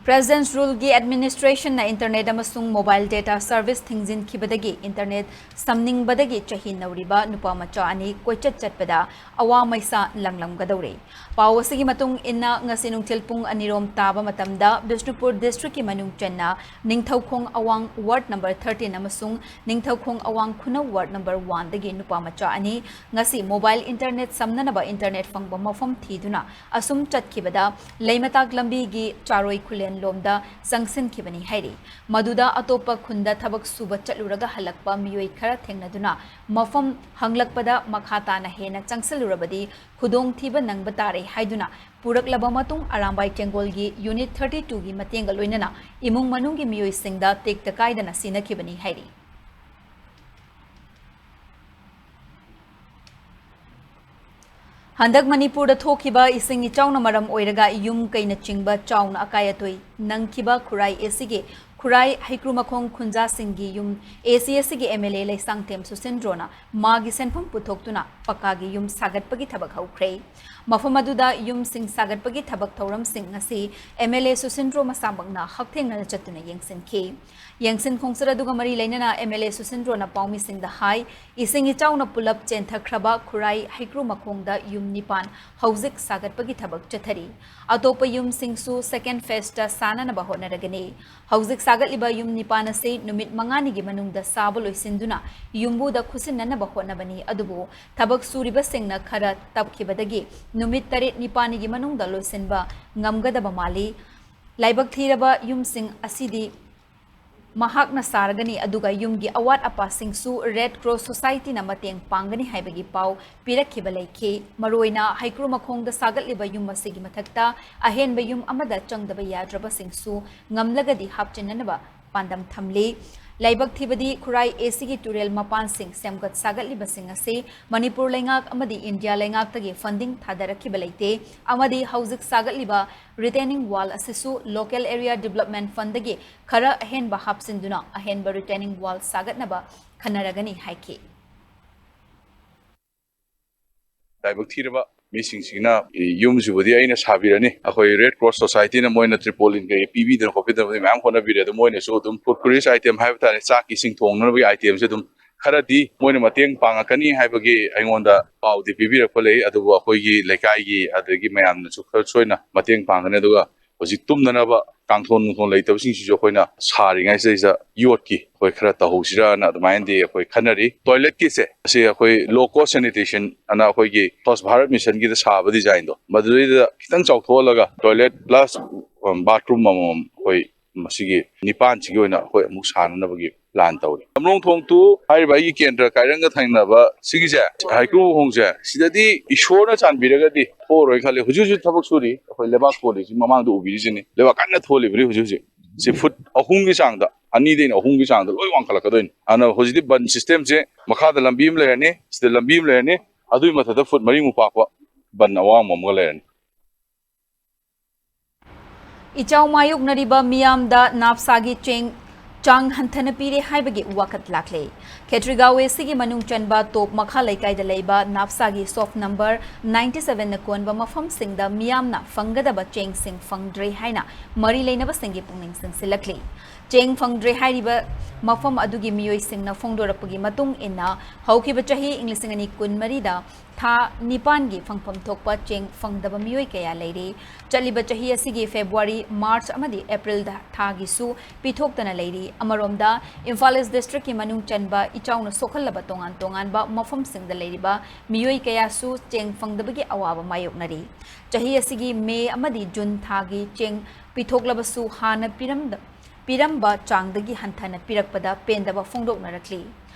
President's Rule ꯒꯤ administration ꯅ internet ꯑꯃꯁꯨꯡ mobile data service ꯊꯤꯡꯖꯤꯟꯈꯤꯕꯗꯒꯤ internet ꯁꯝꯅꯤꯡꯕꯗꯒꯤ ꯆꯍꯤ ꯅꯧꯔꯤꯕ ꯅꯨꯄꯥ ꯃꯆꯥ ꯑꯅꯤ ꯀꯣꯏꯆꯠ ꯆꯠꯄꯗ ꯑꯋꯥ ꯃꯩꯁꯥ ꯂꯪꯂꯝꯒꯗꯧꯔꯦ꯫ ꯄꯥꯎ ꯑꯁꯤꯒꯤ ꯃꯇꯨꯡ ꯏꯟꯅ, ꯉꯁꯤ ꯅꯨꯡꯊꯤꯜ ꯄꯨꯡ ꯑꯅꯤꯔꯣꯝ ꯇꯥꯕ ꯃꯇꯝꯗ ꯕꯤꯁꯅꯨꯄꯨꯔ district ꯀꯤ ꯃꯅꯨꯡ ꯆꯟꯅ ꯅꯤꯡꯊꯧꯈꯣꯡ ꯑꯋꯥꯡ ward number thirteen ꯑꯃꯁꯨꯡ ꯅꯤꯡꯊꯧꯈꯣꯡ ꯑꯋꯥꯡ ꯈꯨꯅꯧ ward number one ꯗꯒꯤ ꯅꯨꯄꯥ ꯃꯆꯥ ꯑꯅꯤ ꯉꯁꯤ mobile internet ꯁꯝꯅꯅꯕ internet ꯐꯪꯕ ꯃꯐꯝ ꯊꯤꯗꯨꯅ ꯑꯁꯨꯝ ꯆꯠꯈꯤꯕꯗ ꯂꯩꯃꯇꯥꯛ ꯂꯝꯕꯤꯒꯤ ꯆꯥꯔꯣꯏ ꯈꯨꯂꯦꯟ ꯂꯣꯝꯗ ꯆꯪꯁꯤꯟꯈꯤꯕꯅꯤ ꯍꯥꯏꯔꯤ꯫ ꯃꯗꯨꯗ ꯑꯇꯣꯞꯄ ꯈꯨꯟꯗ ꯊꯕꯛ ꯁꯨꯕ ꯆꯠꯂꯨꯔꯒ ꯍꯜꯂꯛꯄ ꯃꯤꯑꯣꯏ ꯈꯔ ꯊꯦꯡꯅꯗꯨꯅ ꯃꯐꯝ ꯍꯪꯂꯛꯄꯗ ꯃꯈꯥ ꯇꯥꯅ ꯍꯦꯟꯅ ꯆꯪꯁꯤꯜꯂꯨꯔꯕꯗꯤ ꯈꯨꯗꯣꯡꯊꯤꯕ ꯅꯪꯕ ꯇꯥꯔꯦ ꯍꯥꯏꯗꯨꯅ ꯄꯨꯔꯛꯂꯕ ꯃꯇꯨꯡ ꯑꯔꯥꯝꯕꯥꯏ ꯇꯦꯡꯒꯣꯜꯒꯤ ꯌꯨꯅꯤꯠ ꯊꯥꯔꯇꯤ ꯇꯨꯒꯤ ꯃꯇꯦꯡꯒ ꯂꯣꯏꯅꯅ ꯏꯃꯨꯡ ꯃꯅꯨꯡꯒꯤ ꯃꯤꯑꯣꯏꯁꯤꯡꯗ ꯇꯦꯛꯇ ꯀꯥꯏꯗꯅ ꯁꯤꯟꯅꯈꯤꯕꯅꯤ ꯍꯥꯏꯔꯤ꯫ ꯍꯟꯗꯛ ꯃꯅꯤꯄꯨꯔꯗ ꯊꯣꯛꯈꯤꯕ ꯏꯁꯤꯡ ꯏꯆꯥꯎꯅ ꯃꯔꯝ ꯑꯣꯏꯔꯒ ꯌꯨꯝ ꯀꯩꯅꯆꯤꯡꯕ ꯆꯥꯎꯅ ꯑꯀꯥꯏ ꯑꯇꯣꯏ ꯅꯪꯈꯤꯕ ꯈꯨꯔꯥꯏ ꯑꯦꯁꯤꯒꯤ ꯈꯨꯔꯥꯏ ꯍꯩꯀ꯭ꯔꯨꯃꯈꯣꯡ ꯈꯨꯟꯖꯥꯁꯤꯡꯒꯤ ꯌꯨꯝ ꯑꯦꯁꯤ ꯑꯦꯁꯤꯒꯤ ꯑꯦꯝ ꯑꯦꯜ ꯑꯦ ꯂꯩꯁꯥꯡꯊꯦꯝ ꯁꯨꯁꯤꯟꯗ꯭ꯔꯣꯅ ꯃꯥꯒꯤ ꯁꯦꯟꯐꯝ ꯄꯨꯊꯣꯛꯇꯨꯅ ꯄꯛꯀꯥꯒꯤ ꯌꯨꯝ ꯁꯥꯒꯠꯄꯒꯤ ꯊꯕꯛ ꯍꯧꯈ꯭ꯔꯦ꯫ ꯃꯐꯝ ꯑꯗꯨꯗ ꯌꯨꯝꯁꯤꯡ ꯁꯥꯒꯠꯄꯒꯤ ꯊꯕꯛ ꯊꯧꯔꯝꯁꯤꯡ ꯑꯁꯤ ꯑꯦꯝ ꯑꯦꯜ ꯑꯦ ꯁꯨꯁꯤꯟꯗ꯭ꯔꯣ ꯃꯁꯥꯃꯛꯅ ꯍꯛꯊꯦꯡꯅꯅ ꯆꯠꯇꯨꯅ ꯌꯦꯡꯁꯤꯟꯈꯤ꯫ ꯌꯦꯡꯁꯤꯟ ꯈꯣꯡꯆꯠ ꯑꯗꯨꯒ ꯃꯔꯤ ꯂꯩꯅꯅ ꯑꯦꯝ ꯑꯦꯜ ꯑꯦ ꯁꯨꯁꯤꯟꯗ꯭ꯔꯣꯅ ꯄꯥꯎꯃꯤꯁꯤꯡꯗ ꯍꯥꯏ, ꯏꯁꯤꯡ ꯏꯆꯥꯎꯅ ꯄꯨꯂꯞ ꯆꯦꯟꯊꯈ꯭ꯔꯕ ꯈꯨꯔꯥꯏ ꯍꯩꯀ꯭ꯔꯨ ꯃꯈꯣꯡꯗ ꯌꯨꯝ ꯅꯤꯄꯥꯟ ꯍꯧꯖꯤꯛ ꯁꯥꯒꯠꯄꯒꯤ ꯊꯕꯛ ꯆꯠꯊꯔꯤ꯫ ꯑꯇꯣꯞꯄ ꯌꯨꯝꯁꯤꯡꯁꯨ ꯁꯦꯀꯦꯟ ꯐꯦꯁꯇ ꯁꯥꯅꯅꯕ ꯍꯣꯠꯅꯔꯒꯅꯤ꯫ ꯍꯧꯖꯤꯛ ꯁꯥꯒꯠꯂꯤꯕ ꯌꯨꯝ ꯅꯤꯄꯥꯟ ꯑꯁꯤ ꯅꯨꯃꯤꯠ ꯃꯉꯥꯅꯤꯒꯤ ꯃꯅꯨꯡꯗ ꯁꯥꯕ ꯂꯣꯏꯁꯤꯟꯗꯨꯅ ꯌꯨꯝꯕꯨꯗ ꯈꯨꯠꯁꯤꯟꯅꯅꯕ ꯍꯣꯠꯅꯕꯅꯤ, ꯑꯗꯨꯕꯨ ꯊꯕꯛ ꯁꯨꯔꯤꯕꯁꯤꯡꯅ ꯈꯔ ꯇꯞꯈꯤꯕꯗꯒꯤ ꯅꯨꯃꯤꯠ ꯇꯔꯦꯠ ꯅꯤꯄꯥꯜꯅꯤꯒꯤ ꯃꯅꯨꯡꯗ ꯂꯣꯏꯁꯤꯟꯕ ꯉꯝꯒꯗꯕ ꯃꯥꯜꯂꯤ꯫ ꯂꯥꯏꯕꯛ ꯊꯤꯔꯕ ꯌꯨꯝꯁꯤꯡ ꯑꯁꯤꯗꯤ ꯃꯍꯥꯛꯅ ꯁꯥꯔꯒꯅꯤ, ꯑꯗꯨꯒ ꯌꯨꯝꯒꯤ ꯑꯋꯥꯠ ꯑꯄꯥꯁꯤꯡꯁꯨ ꯔꯦꯗ ꯀ꯭ꯔꯣꯁ ꯁꯣꯁꯥꯏꯇꯤꯅ ꯃꯇꯦꯡ ꯄꯥꯡꯒꯅꯤ ꯍꯥꯏꯕꯒꯤ ꯄꯥꯎ ꯄꯤꯔꯛꯈꯤꯕ ꯂꯩꯈꯤ꯫ ꯃꯔꯨꯑꯣꯏꯅ ꯍꯩꯀ꯭ꯔꯨ ꯃꯈꯣꯡꯗ ꯁꯥꯒꯠꯂꯤꯕ ꯌꯨꯝ ꯑꯁꯤꯒꯤ ꯃꯊꯛꯇ ꯑꯍꯦꯟꯕ ꯌꯨꯝ ꯑꯃꯗ ꯆꯪꯗꯕ ꯌꯥꯗ꯭ꯔꯕꯁꯤꯡꯁꯨ ꯉꯝꯂꯒꯗꯤ ꯍꯥꯞꯆꯤꯟꯅꯅꯕ ꯄꯥꯟꯗꯝ ꯊꯝꯂꯤ꯫ ꯂꯥꯏꯕꯛ ꯊꯤꯕꯗꯤ ꯈꯨꯔꯥꯏ ꯑꯦꯁꯤꯒꯤ ꯇꯨꯔꯦꯜ ꯃꯄꯥꯟꯁꯤꯡ ꯁꯦꯝꯒꯠ ꯁꯥꯒꯠꯂꯤꯕꯁꯤꯡ ꯑꯁꯤ ꯃꯅꯤꯄꯨꯔ ꯂꯩꯉꯥꯛ ꯑꯃꯗꯤ ꯏꯟꯗꯤꯌꯥ ꯂꯩꯉꯥꯛꯇꯒꯤ ꯐꯟꯗꯤꯡ ꯊꯥꯗꯔꯛꯈꯤꯕ ꯂꯩꯇꯦ ꯑꯃꯗꯤ ꯍꯧꯖꯤꯛ ꯁꯥꯒꯠꯂꯤꯕ ꯔꯤꯇꯦꯅꯤꯡ ꯋꯥꯜ ꯑꯁꯤꯁꯨ ꯂꯣꯀꯦꯜ ꯑꯦꯔꯤꯌꯥ ꯗꯤꯕꯂꯞꯃꯦꯟ ꯐꯟꯗꯒꯤ ꯈꯔ ꯑꯍꯦꯟꯕ ꯍꯥꯞꯆꯤꯟꯗꯨꯅ ꯑꯍꯦꯟꯕ ꯔꯤꯇꯦꯅꯤꯡ ꯋꯥꯜ ꯁꯥꯒꯠꯅꯕ ꯈꯟꯅꯔꯒꯅꯤ ꯍꯥꯏꯈꯤ꯫ ꯂꯥꯏꯕꯛ ꯊꯤꯔꯕ ꯃꯤꯁꯤꯡꯁꯤꯅ ꯌꯨꯝꯁꯤꯕꯨꯗꯤ ꯑꯩꯅ ꯁꯥꯕꯤꯔꯅꯤ, ꯑꯩꯈꯣꯏ ꯔꯦꯗ ꯀ꯭ꯔꯣꯁ ꯁꯣꯁꯥꯏꯇꯤꯅ ꯃꯣꯏꯅ ꯇ꯭ꯔꯤꯄꯣꯂꯤꯟ ꯀꯩ ꯄꯤꯕꯤꯗꯅ ꯈꯣꯠꯄꯤꯗꯅꯕꯨꯗꯤ ꯃꯌꯥꯝ ꯍꯣꯠꯅꯕꯤꯔꯦ꯫ ꯑꯗꯣ ꯃꯣꯏꯅꯁꯨ ꯑꯗꯨꯝ ꯐꯨꯗ ꯀꯨꯔꯤꯁ ꯑꯥꯏꯇꯦꯝ ꯍꯥꯏꯕ ꯇꯥꯔꯦ, ꯆꯥꯛ ꯏꯁꯤꯡ ꯊꯣꯡꯅꯕꯒꯤ ꯑꯥꯏꯇꯦꯝꯁꯦ ꯑꯗꯨꯝ ꯈꯔꯗꯤ ꯃꯣꯏꯅ ꯃꯇꯦꯡ ꯄꯥꯡꯉꯛꯀꯅꯤ ꯍꯥꯏꯕꯒꯤ ꯑꯩꯉꯣꯟꯗ ꯄꯥꯎꯗꯤ ꯄꯤꯕꯤꯔꯛꯄ ꯂꯩ꯫ ꯑꯗꯨꯕꯨ ꯑꯩꯈꯣꯏꯒꯤ ꯂꯩꯀꯥꯏꯒꯤ ꯑꯗꯒꯤ ꯃꯌꯥꯝꯅꯁꯨ ꯈꯔ ꯁꯣꯏꯅ ꯃꯇꯦꯡ ꯄꯥꯡꯒꯅꯤ꯫ ꯑꯗꯨꯒ ꯍꯧꯖꯤꯛ ꯇꯨꯝꯅꯅꯕ ꯀꯥꯡꯊꯣꯟ ꯅꯨꯡꯊꯣꯟ ꯂꯩꯇꯕꯁꯤꯡꯁꯤꯁꯨ ꯑꯩꯈꯣꯏꯅ ꯁꯥꯔꯤꯉꯩꯁꯤꯗꯩꯁꯤꯗ ꯌꯣꯠꯀꯤ ꯑꯩꯈꯣꯏ ꯈꯔ ꯇꯧꯍꯧꯁꯤꯔꯥꯅ ꯑꯗꯨꯃꯥꯏꯅꯗꯤ ꯑꯩꯈꯣꯏ ꯈꯟꯅꯔꯤ꯫ ꯇꯣꯏꯂꯦꯠꯀꯤꯁꯦ ꯑꯁꯤ ꯑꯩꯈꯣꯏ ꯂꯣ ꯀꯣꯁ ꯁꯦꯅꯤꯇꯦꯁꯟ ꯑꯅ ꯑꯩꯈꯣꯏꯒꯤ ꯁ꯭ꯋꯥꯁ ꯚꯥꯔꯠ ꯃꯤꯁꯟꯒꯤꯗ ꯁꯥꯕ ꯗꯤꯖꯥꯏꯟꯗꯣ ꯃꯗꯨꯗꯩꯗ ꯈꯤꯇꯪ ꯆꯥꯎꯊꯣꯛꯍꯜꯂꯒ ꯇꯣꯏꯂꯦꯠ ꯄ꯭ꯂꯁ ꯕꯥꯊꯔꯨꯝ ꯑꯃꯃꯝ ꯑꯩꯈꯣꯏ ꯃꯁꯤꯒꯤ ꯅꯤꯄꯥꯟꯁꯤꯒꯤ ꯑꯣꯏꯅ ꯑꯩꯈꯣꯏ ꯑꯃꯨꯛ ꯁꯥꯅꯅꯕꯒꯤ ꯄ꯭ꯂꯥꯟ ꯇꯧꯔꯤ꯫ ꯂꯝꯂꯣꯡ ꯊꯣꯡ ꯇꯨ ꯍꯥꯏꯔꯤꯕ ꯑꯩꯒꯤ ꯀꯦꯟꯗ꯭ꯔ ꯀꯥꯏꯔꯪꯒ ꯊꯪꯅꯕ ꯁꯤꯒꯤꯁꯦ ꯍꯩꯀ꯭ꯔꯨ ꯈꯣꯡꯁꯦ ꯁꯤꯗꯗꯤ ꯏꯁꯣꯔꯅ ꯆꯥꯟꯕꯤꯔꯒꯗꯤ ꯊꯣꯛꯑꯔꯣꯏ ꯈꯜꯂꯤ꯫ ꯍꯧꯖꯤꯛ ꯍꯧꯖꯤꯛ ꯊꯕꯛ ꯁꯨꯔꯤ꯫ ꯑꯩꯈꯣꯏ ꯂꯩꯕꯥꯛ ꯊꯣꯜꯂꯤꯁꯤ ꯃꯃꯥꯡꯗ ꯎꯕꯤꯔꯤꯁꯤꯅꯤ꯫ ꯂꯩꯕꯥꯛ ꯀꯟꯅ ꯊꯣꯜꯂꯤꯕꯅꯤ ꯍꯧꯖꯤꯛ ꯍꯧꯖꯤꯛ꯫ ꯁꯤ ꯐꯨꯠ ꯑꯍꯨꯝꯒꯤ ꯆꯥꯡꯗ, ꯑꯅꯤꯗꯩꯅ ꯑꯍꯨꯝꯒꯤ ꯆꯥꯡꯗ ꯂꯣꯏ ꯋꯥꯡꯈꯠꯂꯛꯀꯗꯣꯏꯅꯤ꯫ ꯑꯗꯨꯅ ꯍꯧꯖꯤꯛꯇꯤ ꯕꯟ ꯁꯤꯁꯇꯦꯝꯁꯦ ꯃꯈꯥꯗ ꯂꯝꯕꯤ ꯑꯃ ꯂꯩꯔꯅꯤ, ꯁꯤꯗ ꯂꯝꯕꯤ ꯑꯃ ꯂꯩꯔꯅꯤ, ꯑꯗꯨꯒꯤ ꯃꯊꯛꯇ ꯐꯨꯠ ꯃꯔꯤꯃꯨꯛ ꯄꯥꯛꯄ ꯕꯟ ꯑꯋꯥꯡꯕ ꯑꯃꯒ ꯂꯩꯔꯅꯤ꯫ ꯏꯆꯥꯎ ꯃꯥꯌꯣꯛꯅꯔꯤꯕ ꯃꯤꯌꯥꯝꯗ ꯅꯥꯞꯁꯥꯒꯤ ꯆꯦꯡ ꯆꯥꯡ ꯍꯟꯊꯅ ꯄꯤꯔꯦ ꯍꯥꯏꯕꯒꯤ ꯋꯥꯀꯠ ꯂꯥꯛꯂꯦ꯫ ꯈꯦꯇ꯭ꯔꯤꯒꯥꯎ ꯑꯦꯁꯤꯒꯤ ꯃꯅꯨꯡ ꯆꯟꯕ ꯇꯣꯞ ꯃꯈꯥ ꯂꯩꯀꯥꯏꯗ ꯂꯩꯕ ꯅꯥꯞꯁꯥꯒꯤ ꯁꯣꯞ ꯅꯝꯕꯔ ꯅꯥꯏꯟꯇꯤ ꯁꯚꯦꯟꯅ ꯀꯣꯟꯕ ꯃꯐꯝꯁꯤꯡꯗ ꯃꯤꯌꯥꯝꯅ ꯐꯪꯒꯗꯕ ꯆꯦꯡꯁꯤꯡ ꯐꯪꯗ꯭ꯔꯦ ꯍꯥꯏꯅ ꯃꯔꯤ ꯂꯩꯅꯕꯁꯤꯡꯒꯤ ꯄꯨꯛꯅꯤꯡ ꯆꯤꯡꯁꯤꯜꯂꯛꯂꯤ꯫ ꯆꯦꯡ ꯐꯪꯗ꯭ꯔꯦ ꯍꯥꯏꯔꯤꯕ ꯃꯐꯝ ꯑꯗꯨꯒꯤ ꯃꯤꯑꯣꯏꯁꯤꯡꯅ ꯐꯣꯡꯗꯣꯔꯛꯄꯒꯤ ꯃꯇꯨꯡ ꯏꯟꯅ, ꯍꯧꯈꯤꯕ ꯆꯍꯤ ꯏꯪ ꯂꯤꯁꯤꯡ ꯑꯅꯤ ꯀꯨꯟꯃꯔꯤꯗ ꯊꯥ ꯅꯤꯄꯥꯟꯒꯤ ꯐꯪꯐꯝ ꯊꯣꯛꯄ ꯆꯦꯡ ꯐꯪꯗꯕ ꯃꯤꯑꯣꯏ ꯀꯌꯥ ꯂꯩꯔꯤ꯫ ꯆꯠꯂꯤꯕ ꯆꯍꯤ ꯑꯁꯤꯒꯤ ꯐꯦꯕ꯭ꯔꯨꯋꯥꯔꯤ, ꯃꯥꯔꯆ ꯑꯃꯗꯤ ꯑꯦꯄ꯭ꯔꯤꯜ ꯊꯥꯒꯤꯁꯨ ꯄꯤꯊꯣꯛꯇꯅ ꯂꯩꯔꯤ꯫ ꯑꯃꯔꯣꯝꯗ, ꯏꯝꯐꯥꯜ ꯏꯁ ꯗꯤꯁꯇ꯭ꯔꯤꯛꯀꯤ ꯃꯅꯨꯡ ꯆꯟꯕ ꯏꯆꯥꯎꯅ ꯁꯣꯛꯍꯜꯂꯕ ꯇꯣꯉꯥꯟ ꯇꯣꯉꯥꯟꯕ ꯃꯐꯝꯁꯤꯡꯗ ꯂꯩꯔꯤꯕ ꯃꯤꯑꯣꯏ ꯀꯌꯥꯁꯨ ꯆꯦꯡ ꯐꯪꯗꯕꯒꯤ ꯑꯋꯥꯕ ꯃꯥꯌꯣꯛꯅꯔꯤ꯫ ꯆꯍꯤ ꯑꯁꯤꯒꯤ ꯃꯦ ꯑꯃꯗꯤ ꯖꯨꯟ ꯊꯥꯒꯤ ꯆꯦꯡ ꯄꯤꯊꯣꯛꯂꯕꯁꯨ ꯍꯥꯟꯅ ꯄꯤꯔꯝꯗ-, ꯄꯤꯔꯝꯕ ꯆꯥꯡꯗꯒꯤ ꯍꯟꯊꯅ ꯄꯤꯔꯛꯄꯗ ꯄꯦꯟꯗꯕ ꯐꯣꯡꯗꯣꯛꯅꯔꯛꯂꯤ꯫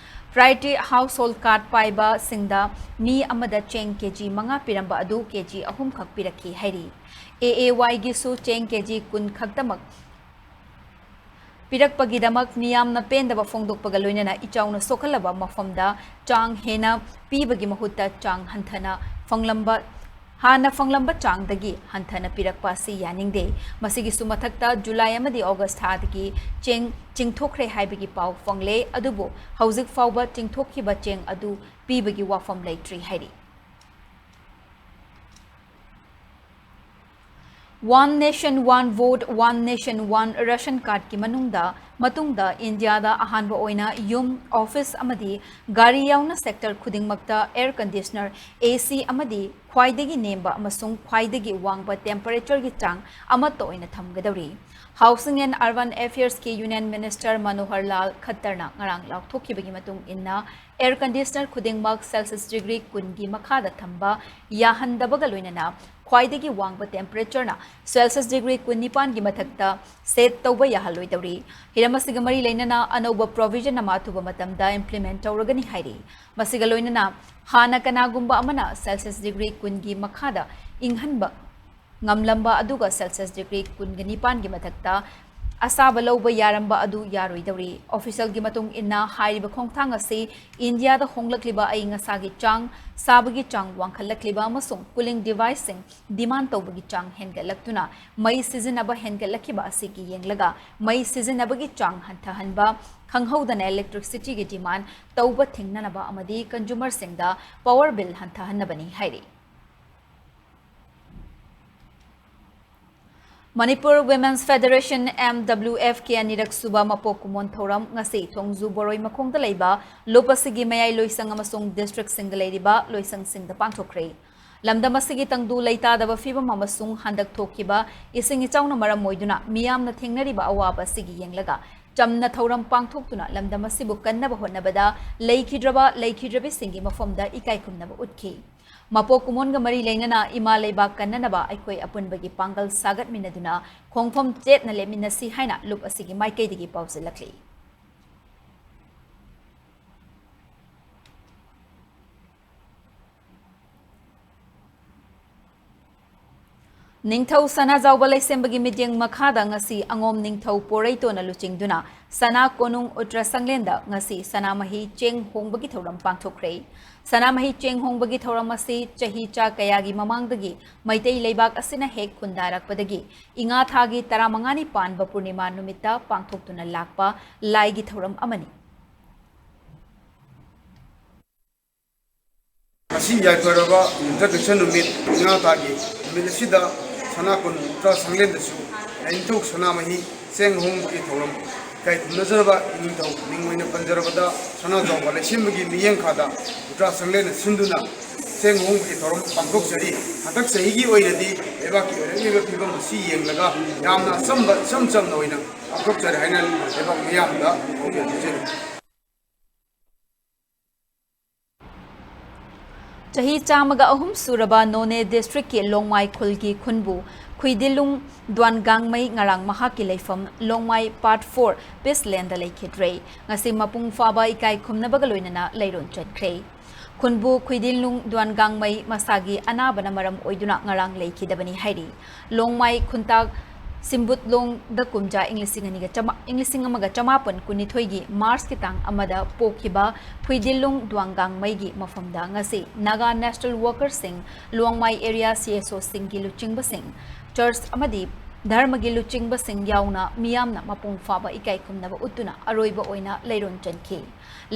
ꯄ꯭ꯔꯥꯏꯌꯣꯔꯤꯇꯤ ꯍꯥꯎꯁꯍꯣꯜ ꯀꯥꯔꯗ ꯄꯥꯏꯕ ꯁꯤꯡꯗ ꯃꯤ ꯑꯃꯗ ꯆꯦꯡ ꯀꯦꯖꯤ ꯃꯉꯥ ꯄꯤꯔꯝꯕ ꯑꯗꯨ ꯀꯦꯖꯤ ꯑꯍꯨꯝ ꯈꯛ ꯄꯤꯔꯛꯈꯤ ꯍꯥꯏꯔꯤ꯫ ꯑꯦ ꯑꯦ ꯋꯥꯏꯒꯤꯁꯨ ꯆꯦꯡ ꯀꯦꯖꯤ ꯀꯨꯟ ꯈꯛꯇꯃꯛ ꯄꯤꯔꯛꯄꯒꯤꯗꯃꯛ ꯃꯤꯌꯥꯝꯅ ꯄꯦꯟꯗꯕ ꯐꯣꯡꯗꯣꯛꯄꯒ ꯂꯣꯏꯅꯅ ꯏꯆꯥꯎꯅ ꯁꯣꯛꯍꯜꯂꯕ ꯃꯐꯝꯗ ꯆꯥꯡ ꯍꯦꯟꯅ ꯄꯤꯕꯒꯤ ꯃꯍꯨꯠꯇ ꯆꯥꯡ ꯍꯟꯊꯅ ꯐꯪꯂꯝꯕ, ꯍꯥꯟꯅ ꯐꯪꯂꯝꯕ ꯆꯥꯡꯗꯒꯤ ꯍꯟꯊꯅ ꯄꯤꯔꯛꯄ ꯑꯁꯤ ꯌꯥꯅꯤꯡꯗꯦ꯫ ꯃꯁꯤꯒꯤꯁꯨ ꯃꯊꯛꯇ ꯖꯨꯂꯥꯏ ꯑꯃꯗꯤ ꯑꯣꯒꯁ ꯊꯥꯗꯒꯤ ꯆꯦꯡ ꯆꯤꯡꯊꯣꯛꯈ꯭ꯔꯦ ꯍꯥꯏꯕꯒꯤ ꯄꯥꯎ ꯐꯪꯂꯦ, ꯑꯗꯨꯕꯨ ꯍꯧꯖꯤꯛ ꯐꯥꯎꯕ ꯆꯤꯡꯊꯣꯛꯈꯤꯕ ꯆꯦꯡ ꯑꯗꯨ ꯄꯤꯕꯒꯤ ꯋꯥꯐꯝ ꯂꯩꯇ꯭ꯔꯤ ꯍꯥꯏꯔꯤ꯫ One Nation One Vote, One Nation One Ration Cardꯀꯤ ꯃꯅꯨꯡꯗ, ꯃꯇꯨꯡꯗ ꯏꯟꯗꯤꯌꯥꯗ ꯑꯍꯥꯟꯕ ꯑꯣꯏꯅ ꯌꯨꯝ, ꯑꯣꯐꯤꯁ ꯑꯃꯗꯤ ꯒꯥꯔꯤ ꯌꯥꯎꯅ ꯁꯦꯛꯇꯔ ꯈꯨꯗꯤꯡꯃꯛꯇ ꯑꯦꯌꯔ ꯀꯟꯗꯤꯁꯅꯔ, AC ꯑꯃꯗꯤ ꯈ꯭ꯋꯥꯏꯗꯒꯤ ꯅꯦꯝꯕ ꯑꯃꯁꯨꯡ ꯈ꯭ꯋꯥꯏꯗꯒꯤ ꯋꯥꯡꯕ ꯇꯦꯝꯄꯔꯦꯆꯔꯒꯤ ꯆꯥꯡ ꯑꯃꯠꯇ ꯑꯣꯏꯅ ꯊꯝꯒꯗꯧꯔꯤ꯫ Housing and Urban Affairsꯀꯤ Union Minister ꯃꯅꯣꯍꯔ ꯂꯥꯜ ꯈꯠꯇꯔꯅ ꯉꯔꯥꯡ ꯂꯥꯎꯊꯣꯛꯈꯤꯕꯒꯤ ꯃꯇꯨꯡ ꯏꯟꯅ, ꯑꯦꯌꯔ ꯀꯟꯗꯤꯁꯅꯔ ꯈꯨꯗꯤꯡꯃꯛ Celsius degree ꯀꯨꯟꯒꯤ ꯃꯈꯥꯗ ꯊꯝꯕ ꯌꯥꯍꯟꯗꯕꯒ ꯂꯣꯏꯅꯅ ꯈ꯭ꯋꯥꯏꯗꯒꯤ ꯋꯥꯡꯕ ꯇꯦꯝꯄꯔꯦꯆꯔꯅ Celsius degree ꯀꯨꯟꯅꯤꯄꯥꯟꯒꯤ ꯃꯊꯛꯇ ꯁꯦꯠ ꯇꯧꯕ ꯌꯥꯍꯜꯂꯣꯏꯗꯧꯔꯤ꯫ ꯍꯤꯔꯝ ꯑꯁꯤꯒ ꯃꯔꯤ ꯂꯩꯅꯅ ꯑꯅꯧꯕ ꯄ꯭ꯔꯣꯚꯤꯖꯟ ꯑꯃ ꯑꯊꯨꯕ ꯃꯇꯝꯗ ꯏꯝꯄ꯭ꯂꯤꯃꯦꯟꯠ ꯇꯧꯔꯒꯅꯤ ꯍꯥꯏꯔꯤ꯫ ꯃꯁꯤꯒ ꯂꯣꯏꯅꯅ ꯍꯥꯟꯅ ꯀꯅꯥꯒꯨꯝꯕ ꯑꯃꯅ Celsius degree ꯀꯨꯟꯒꯤ ꯃꯈꯥꯗ ꯏꯪꯍꯟꯕ ꯉꯝꯂꯝꯕ ꯑꯗꯨꯒ Celsius degree ꯀꯨꯟꯒ ꯅꯤꯄꯥꯟꯒꯤ ꯃꯊꯛꯇ ꯑꯁꯥꯕ ꯂꯧꯕ ꯌꯥꯔꯝꯕ ꯑꯗꯨ ꯌꯥꯔꯣꯏꯗꯧꯔꯤ꯫ ꯑꯣꯐꯤꯁꯤꯌꯦꯜꯒꯤ ꯃꯇꯨꯡ ꯏꯟꯅ, ꯍꯥꯏꯔꯤꯕ ꯈꯣꯡꯊꯥꯡ ꯑꯁꯤ ꯏꯟꯗꯤꯌꯥꯗ ꯍꯣꯡꯂꯛꯂꯤꯕ ꯑꯏꯪ ꯑꯁꯥꯒꯤ ꯆꯥꯡ, ꯁꯥꯕꯒꯤ ꯆꯥꯡ ꯋꯥꯡꯈꯠꯂꯛꯂꯤꯕ ꯑꯃꯁꯨꯡ cooling deviceꯁꯤꯡ demand ꯇꯧꯕꯒꯤ ꯆꯥꯡ ꯍꯦꯟꯒꯠꯂꯛꯇꯨꯅ ꯃꯩ ꯁꯤꯖꯤꯟꯅꯕ ꯍꯦꯟꯒꯠꯂꯛꯈꯤꯕ ꯑꯁꯤꯒꯤ ꯌꯦꯡꯂꯒ, ꯃꯩ ꯁꯤꯖꯤꯟꯅꯕꯒꯤ ꯆꯥꯡ ꯍꯟꯊꯍꯟꯕ, ꯈꯪꯍꯧꯗꯅ electricityꯒꯤ demand ꯇꯧꯕ ꯊꯤꯡꯅꯅꯕ ꯑꯃꯗꯤ consumerꯁꯤꯡꯗ power bill ꯍꯟꯊꯍꯟꯅꯕꯅꯤ ꯍꯥꯏꯔꯤ꯫ Manipur Women's Federation, MWFꯀꯤ ꯑꯅꯤꯔꯛ ꯁꯨꯕ ꯃꯄꯣꯛ ꯀꯨꯝꯑꯣꯟ ꯊꯧꯔꯝ ꯉꯁꯤ ꯊꯣꯡꯖꯨ ꯕꯣꯔꯣꯏ ꯃꯈꯣꯡꯗ ꯂꯩꯕ ꯂꯨꯞ ꯑꯁꯤꯒꯤ ꯃꯌꯥꯏ ꯂꯣꯏꯁꯪ ꯑꯃꯁꯨꯡ districtꯁꯤꯡꯗ ꯂꯩꯔꯤꯕ ꯂꯣꯏꯁꯪꯁꯤꯡꯗ ꯄꯥꯡꯊꯣꯛꯈ꯭ꯔꯦ꯫ ꯂꯝꯗꯝ ꯑꯁꯤꯒꯤ ꯇꯪꯗꯨ ꯂꯩꯇꯥꯗꯕ ꯐꯤꯕꯝ ꯑꯃꯁꯨꯡ ꯍꯟꯗꯛ ꯊꯣꯛꯈꯤꯕ ꯏꯁꯤꯡ ꯏꯆꯥꯎꯅ ꯃꯔꯝ ꯑꯣꯏꯗꯨꯅ ꯃꯤꯌꯥꯝꯅ ꯊꯦꯡꯅꯔꯤꯕ ꯑꯋꯥꯕ ꯑꯁꯤꯒꯤ ꯌꯦꯡꯂꯒ, ꯆꯝꯅ ꯊꯧꯔꯝ ꯄꯥꯡꯊꯣꯛꯇꯨꯅ ꯂꯝꯗꯝ ꯑꯁꯤꯕꯨ ꯀꯟꯅꯕ ꯍꯣꯠꯅꯕꯗ ꯂꯩꯈꯤꯗ꯭ꯔꯕ ꯂꯩꯈꯤꯗ꯭ꯔꯕꯤꯁꯤꯡꯒꯤ ꯃꯐꯝꯗ ꯏꯀꯥꯏ ꯈꯨꯝꯅꯕ ꯎꯠꯈꯤ꯫ ꯃꯄꯣꯛ ꯀꯨꯝꯑꯣꯟꯒ ꯃꯔꯤ ꯂꯩꯅꯅ ꯏꯃꯥ ꯂꯩꯕꯥꯛ ꯀꯟꯅꯅꯕ ꯑꯩꯈꯣꯏ ꯑꯄꯨꯟꯕꯒꯤ ꯄꯥꯡꯒꯜ ꯁꯥꯒꯠꯃꯤꯟꯅꯗꯨꯅ ꯈꯣꯡꯐꯝ ꯆꯦꯠꯅ ꯂꯦꯞꯃꯤꯟꯅꯁꯤ ꯍꯥꯏꯅ ꯂꯨꯞ ꯑꯁꯤꯒꯤ ꯃꯥꯏꯀꯩꯗꯒꯤ ꯄꯥꯎꯖꯦꯜꯂꯛꯂꯤ꯫ ꯅꯤꯡꯊꯧ ꯁꯅꯥꯖꯥꯎꯕ ꯂꯩꯁꯦꯝꯕꯒꯤ ꯃꯤꯠꯌꯦꯡ ꯃꯈꯥꯗ ꯉꯁꯤ ꯑꯉꯣꯝ ꯅꯤꯡꯊꯧ ꯄꯣꯔꯩꯇꯣꯟꯅ ꯂꯨꯆꯤꯡꯗꯨꯅ ꯁꯅꯥ ꯀꯣꯅꯨꯡ ꯎꯇ꯭ꯔ ꯁꯪꯂꯦꯟꯗ ꯉꯁꯤ ꯁꯅꯥꯃꯍꯤ ꯆꯦꯡ ꯍꯣꯡꯕꯒꯤ ꯊꯧꯔꯝ ꯄꯥꯡꯊꯣꯛꯈ꯭ꯔꯦ꯫ ꯁꯅꯥꯃꯍꯤ ꯆꯦꯡ ꯍꯣꯡꯕꯒꯤ ꯊꯧꯔꯝ ꯑꯁꯤ ꯆꯍꯤ ꯆꯥ ꯀꯌꯥꯒꯤ ꯃꯃꯥꯡꯗꯒꯤ ꯃꯩꯇꯩ ꯂꯩꯕꯥꯛ ꯑꯁꯤꯅ ꯍꯦꯛ ꯈꯨꯟꯗꯥꯔꯛꯄꯗꯒꯤ ꯏꯉꯥ ꯊꯥꯒꯤ ꯇꯔꯥꯃꯉꯥꯅꯤ ꯄꯥꯟꯕ ꯄꯨꯔꯅꯤꯃꯥ ꯅꯨꯃꯤꯠꯇ ꯄꯥꯡꯊꯣꯛꯇꯨꯅ ꯂꯥꯛꯄ ꯂꯥꯏꯒꯤ ꯊꯧꯔꯝ ꯑꯃꯅꯤ꯫ ꯉꯁꯤ ꯌꯥꯏꯐꯔꯕ ꯌꯨꯝꯁꯀꯩꯁ ꯅꯨꯃꯤꯠ, ꯏꯉꯥ ꯊꯥꯒꯤ ꯅꯨꯃꯤꯠ ꯑꯁꯤꯗ ꯁꯅꯥ ꯀꯨꯟ ꯎꯇ꯭ꯔꯥ ꯁꯪꯂꯦꯟꯗꯁꯨ ꯂꯥꯏꯅꯤꯡꯊꯧ ꯁꯅꯥꯃꯍꯤ ꯆꯦꯡ ꯍꯣꯡꯕꯒꯤ ꯊꯧꯔꯝ ꯏꯀꯥꯏ ꯈꯨꯝꯅꯖꯔꯕ ꯏꯅꯤꯡꯊꯧ ꯃꯤꯡ ꯑꯣꯏꯅ ꯄꯟꯖꯔꯕꯗ ꯁꯅꯥꯖꯥꯎꯕ ꯂꯩꯁꯦꯝꯕꯒꯤ ꯃꯤꯠꯌꯦꯡꯈꯥꯗ ꯎꯇ꯭ꯔꯥ ꯁꯪꯂꯦꯟꯅ ꯁꯤꯟꯗꯨꯅ ꯆꯦꯡ ꯍꯣꯡꯕꯒꯤ ꯊꯧꯔꯝ ꯄꯥꯡꯊꯣꯛꯆꯔꯤ꯫ ꯍꯟꯗꯛ ꯆꯍꯤꯒꯤ ꯑꯣꯏꯅꯗꯤ ꯂꯩꯕꯥꯛꯀꯤ ꯑꯣꯏꯔꯛꯂꯤꯕ ꯐꯤꯕꯝ ꯑꯁꯤ ꯌꯦꯡꯂꯒ ꯌꯥꯝꯅ ꯑꯆꯝꯕ, ꯏꯆꯝ ꯆꯝꯅ ꯑꯣꯏꯅ ꯄꯥꯡꯊꯣꯛꯆꯔꯤ ꯍꯥꯏꯅ ꯂꯩꯕꯥꯛ ꯃꯤꯌꯥꯝꯗ ꯐꯣꯡꯗꯣꯛꯆꯔꯤ꯫ ꯆꯍꯤ ꯆꯥꯝꯃꯒ ꯑꯍꯨꯝ ꯁꯨꯔꯕ ꯅꯣꯅꯦ ꯗꯤꯁꯇ꯭ꯔꯤꯛꯀꯤ ꯂꯣꯡꯃꯥꯏ ꯈꯨꯜꯒꯤ ꯈꯨꯟꯕꯨ ꯈꯨꯏꯗꯤꯂꯨꯡ ꯗ꯭ꯋꯥꯟꯒꯥꯡꯃꯩ ꯉꯔꯥꯡ ꯃꯍꯥꯛꯀꯤ ꯂꯩꯐꯝ ꯂꯣꯡꯃꯥꯏ ꯄꯥꯔꯠ ꯐꯣꯔ ꯄꯤꯁ ꯂꯦꯟꯗ ꯂꯩꯈꯤꯗ꯭ꯔꯦ꯫ ꯉꯁꯤ ꯃꯄꯨꯡ ꯐꯥꯕ ꯏꯀꯥꯏ ꯈꯨꯝꯅꯕꯒ ꯂꯣꯏꯅꯅ ꯂꯩꯔꯣꯟ ꯆꯠꯈ꯭ꯔꯦ꯫ ꯈꯨꯟꯕꯨ ꯈꯨꯏꯗꯤꯂꯨꯡ ꯗ꯭ꯋꯥꯟꯒꯥꯡꯃꯩ ꯃꯁꯥꯒꯤ ꯑꯅꯥꯕꯅ ꯃꯔꯝ ꯑꯣꯏꯗꯨꯅ ꯉꯔꯥꯡ ꯂꯩꯈꯤꯗꯕꯅꯤ ꯍꯥꯏꯔꯤ꯫ ꯂꯣꯡꯃꯥꯏ ꯈꯨꯟꯇꯥꯛ ꯁꯤꯝꯕꯨꯠꯂꯣꯡꯗ ꯀꯨꯝꯖꯥ ꯏꯪ ꯂꯤꯁꯤꯡ ꯑꯅꯤꯒ ꯆꯥꯃꯥ-, ꯏꯪ ꯂꯤꯁꯤꯡ ꯑꯃꯒ ꯆꯥꯃꯥꯄꯟ ꯀꯨꯟꯅꯤꯊꯣꯏꯒꯤ ꯃꯥꯔꯆꯀꯤ ꯇꯥꯡ ꯑꯃꯗ ꯄꯣꯛꯈꯤꯕ ꯐꯨꯏꯗꯤꯜꯂꯨꯡ ꯗ꯭ꯋꯥꯡꯒꯥꯡꯃꯩꯒꯤ ꯃꯐꯝꯗ ꯉꯁꯤ ꯅꯥꯒꯥ ꯅꯦꯁꯅꯦꯜ ꯋꯥꯔꯀꯔꯁꯤꯡ, ꯂꯣꯡꯃꯥꯏ ꯑꯦꯔꯤꯌꯥ ꯁꯤ ꯑꯦꯁ ꯑꯣꯁꯤꯡꯒꯤ ꯂꯨꯆꯤꯡꯕꯁꯤꯡ, ꯆꯔꯆ ꯑꯃꯗꯤ ꯙꯔꯃꯒꯤ ꯂꯨꯆꯤꯡꯕꯁꯤꯡ ꯌꯥꯎꯅ ꯃꯤꯌꯥꯝꯅ ꯃꯄꯨꯡ ꯐꯥꯕ ꯏꯀꯥꯏ ꯈꯨꯝꯅꯕ ꯎꯠꯇꯨꯅ ꯑꯔꯣꯏꯕ ꯑꯣꯏꯅ ꯂꯩꯔꯣꯟ ꯆꯟꯈꯤ꯫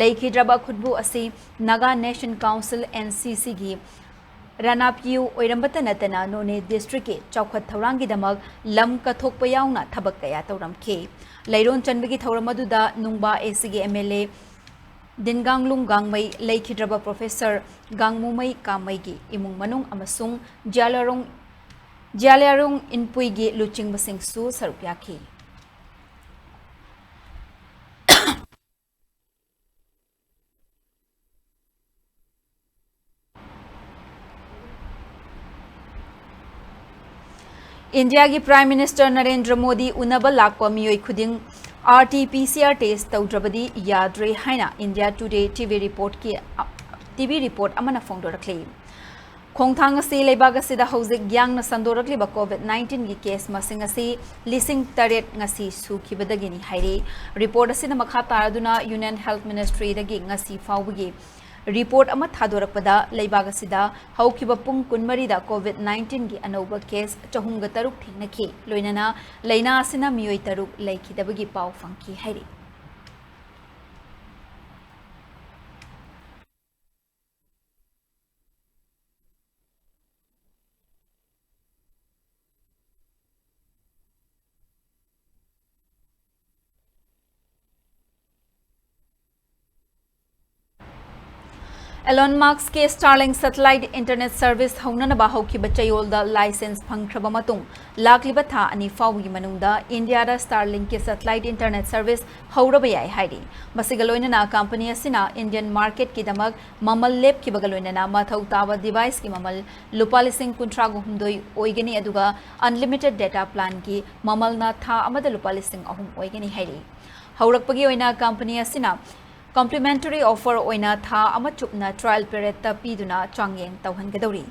ꯂꯩꯈꯤꯗ꯭ꯔꯕ ꯈꯨꯠꯕꯨ ꯑꯁꯤ Naga nation council, N C ꯁꯤꯒꯤ ꯔꯥꯅꯥꯄꯤꯌꯨ ꯑꯣꯏꯔꯝꯕꯇ ꯅꯠꯇꯅ ꯅꯣꯅꯦ ꯗꯤꯁꯇ꯭ꯔꯤꯛꯀꯤ ꯆꯥꯎꯈꯠ ꯊꯧꯔꯥꯡꯒꯤꯗꯃꯛ ꯂꯝ ꯀꯠꯊꯣꯛꯄ ꯌꯥꯎꯅ ꯊꯕꯛ ꯀꯌꯥ ꯇꯧꯔꯝꯈꯤ꯫ ꯂꯩꯔꯣꯟ ꯆꯟꯕꯒꯤ ꯊꯧꯔꯝ ꯑꯗꯨꯗ ꯅꯨꯡꯕꯥ ꯑꯦ ꯁꯤꯒꯤ ꯑꯦꯝ ꯑꯦꯜ ꯑꯦ ꯗꯤꯟꯒꯥꯡꯂꯨꯡ ꯒꯥꯡꯃꯩ, ꯂꯩꯈꯤꯗ꯭ꯔꯕ ꯄ꯭ꯔꯣꯐꯦꯁꯔ ꯒꯥꯡꯃꯨꯃꯩ ꯀꯥꯃꯩꯒꯤ ꯏꯃꯨꯡ ꯃꯅꯨꯡ ꯑꯃꯁꯨꯡ ꯖꯤꯌꯥꯂꯥꯔꯣꯡ, ꯖꯤꯌꯥꯂꯥꯔꯣꯡ ꯏꯟꯄꯨꯏꯒꯤ ꯂꯨꯆꯤꯡꯕꯁꯤꯡꯁꯨ ꯁꯔꯨꯛ ꯌꯥꯈꯤ꯫ ꯏꯟꯗꯤꯌꯥꯒꯤ ꯄ꯭ꯔꯥꯏꯝ ꯃꯤꯅꯤꯁꯇꯔ ꯅꯔꯦꯟꯗ꯭ꯔ ꯃꯣꯗꯤ ꯎꯅꯕ ꯂꯥꯛꯄ ꯃꯤꯑꯣꯏ ꯈꯨꯗꯤꯡ R T P C R test ꯇꯧꯗ꯭ꯔꯕꯗꯤ ꯌꯥꯗ꯭ꯔꯦ ꯍꯥꯏꯅ ꯏꯟꯗꯤꯌꯥ ꯇꯨꯗꯦ ꯇꯤ ꯚꯤ ꯔꯤꯄꯣꯔꯠꯀꯤ, ꯇꯤ ꯚꯤ ꯔꯤꯄꯣꯔꯠ ꯑꯃꯅ ꯐꯣꯡꯗꯣꯔꯛꯂꯤ꯫ ꯈꯣꯡꯊꯥꯡ ꯑꯁꯤ ꯂꯩꯕꯥꯛ ꯑꯁꯤꯗ ꯍꯧꯖꯤꯛ ꯌꯥꯡꯅ ꯁꯟꯗꯣꯔꯛꯂꯤꯕ ꯀꯣꯚꯤꯗ ꯅꯥꯏꯟꯇꯤꯟꯒꯤ ꯀꯦꯁ ꯃꯁꯤꯡ ꯑꯁꯤ ꯂꯤꯁꯤꯡ ꯇꯔꯦꯠ ꯉꯁꯤ ꯁꯨꯈꯤꯕꯗꯒꯤꯅꯤ ꯍꯥꯏꯔꯤ꯫ ꯔꯤꯄꯣꯔꯠ ꯑꯁꯤꯅ ꯃꯈꯥ ꯇꯥꯔꯗꯨꯅ ꯌꯨꯅꯤꯌꯟ ꯍꯦꯜꯊ ꯃꯤꯅꯤꯁꯇ꯭ꯔꯤꯗꯒꯤ ꯉꯁꯤ ꯐꯥꯎꯕꯒꯤ ꯔꯤꯄꯣꯔꯠ ꯑꯃ ꯊꯥꯗꯣꯔꯛꯄꯗ ꯂꯩꯕꯥꯛ ꯑꯁꯤꯗ ꯍꯧꯈꯤꯕ ꯄꯨꯡ ꯀꯨꯟꯃꯔꯤꯗ ꯀꯣꯚꯤꯗ ꯅꯥꯏꯟꯇꯤꯟꯒꯤ ꯑꯅꯧꯕ ꯀꯦꯁ ꯆꯍꯨꯝꯒ ꯇꯔꯨꯛ ꯊꯦꯡꯅꯈꯤ꯫ ꯂꯣꯏꯅꯅ ꯂꯥꯏꯅꯥ ꯑꯁꯤꯅ ꯃꯤꯑꯣꯏ ꯇꯔꯨꯛ ꯂꯩꯈꯤꯗꯕꯒꯤ ꯄꯥꯎ ꯐꯪꯈꯤ ꯍꯥꯏꯔꯤ꯫ Elon Muskꯀꯤ Starlink satellite internet service ꯍꯧꯅꯅꯕ ꯍꯧꯈꯤꯕ ꯆꯌꯣꯜꯗ license ꯐꯪꯈ꯭ꯔꯕ ꯃꯇꯨꯡ, ꯂꯥꯛꯂꯤꯕ ꯊꯥ ꯑꯅꯤ ꯐꯥꯎꯕꯒꯤ ꯃꯅꯨꯡꯗ ꯏꯟꯗꯤꯌꯥꯗ Starlinkꯀꯤ satellite internet service ꯍꯧꯔꯕ ꯌꯥꯏ ꯍꯥꯏꯔꯤ꯫ ꯃꯁꯤꯒ ꯂꯣꯏꯅꯅ company ꯑꯁꯤꯅ Indian marketꯀꯤꯗꯃꯛ ꯃꯃꯜ ꯂꯦꯞꯈꯤꯕꯒ ꯂꯣꯏꯅꯅ ꯃꯊꯧ ꯇꯥꯕ deviceꯀꯤ ꯃꯃꯜ ꯂꯨꯄꯥ ꯂꯤꯁꯤꯡ ꯀꯨꯟꯊ꯭ꯔꯥꯒ ꯍꯨꯝꯗꯣꯏ ꯑꯣꯏꯒꯅꯤ, ꯑꯗꯨꯒ unlimited data planꯒꯤ ꯃꯃꯜꯅ ꯊꯥ ꯑꯃꯗ ꯂꯨꯄꯥ ꯂꯤꯁꯤꯡ ꯑꯍꯨꯝ ꯑꯣꯏꯒꯅꯤ ꯍꯥꯏꯔꯤ꯫ ꯍꯧꯔꯛꯄꯒꯤ ꯑꯣꯏꯅ company ꯑꯁꯤꯅ complimentary offer ꯑꯣꯏꯅ ꯊꯥ ꯑꯃ ꯆꯨꯞꯅ trial periodꯇ ꯄꯤꯗꯨꯅ ꯆꯥꯡꯌꯦꯡ ꯇꯧꯍꯟꯒꯗꯧꯔꯤ꯫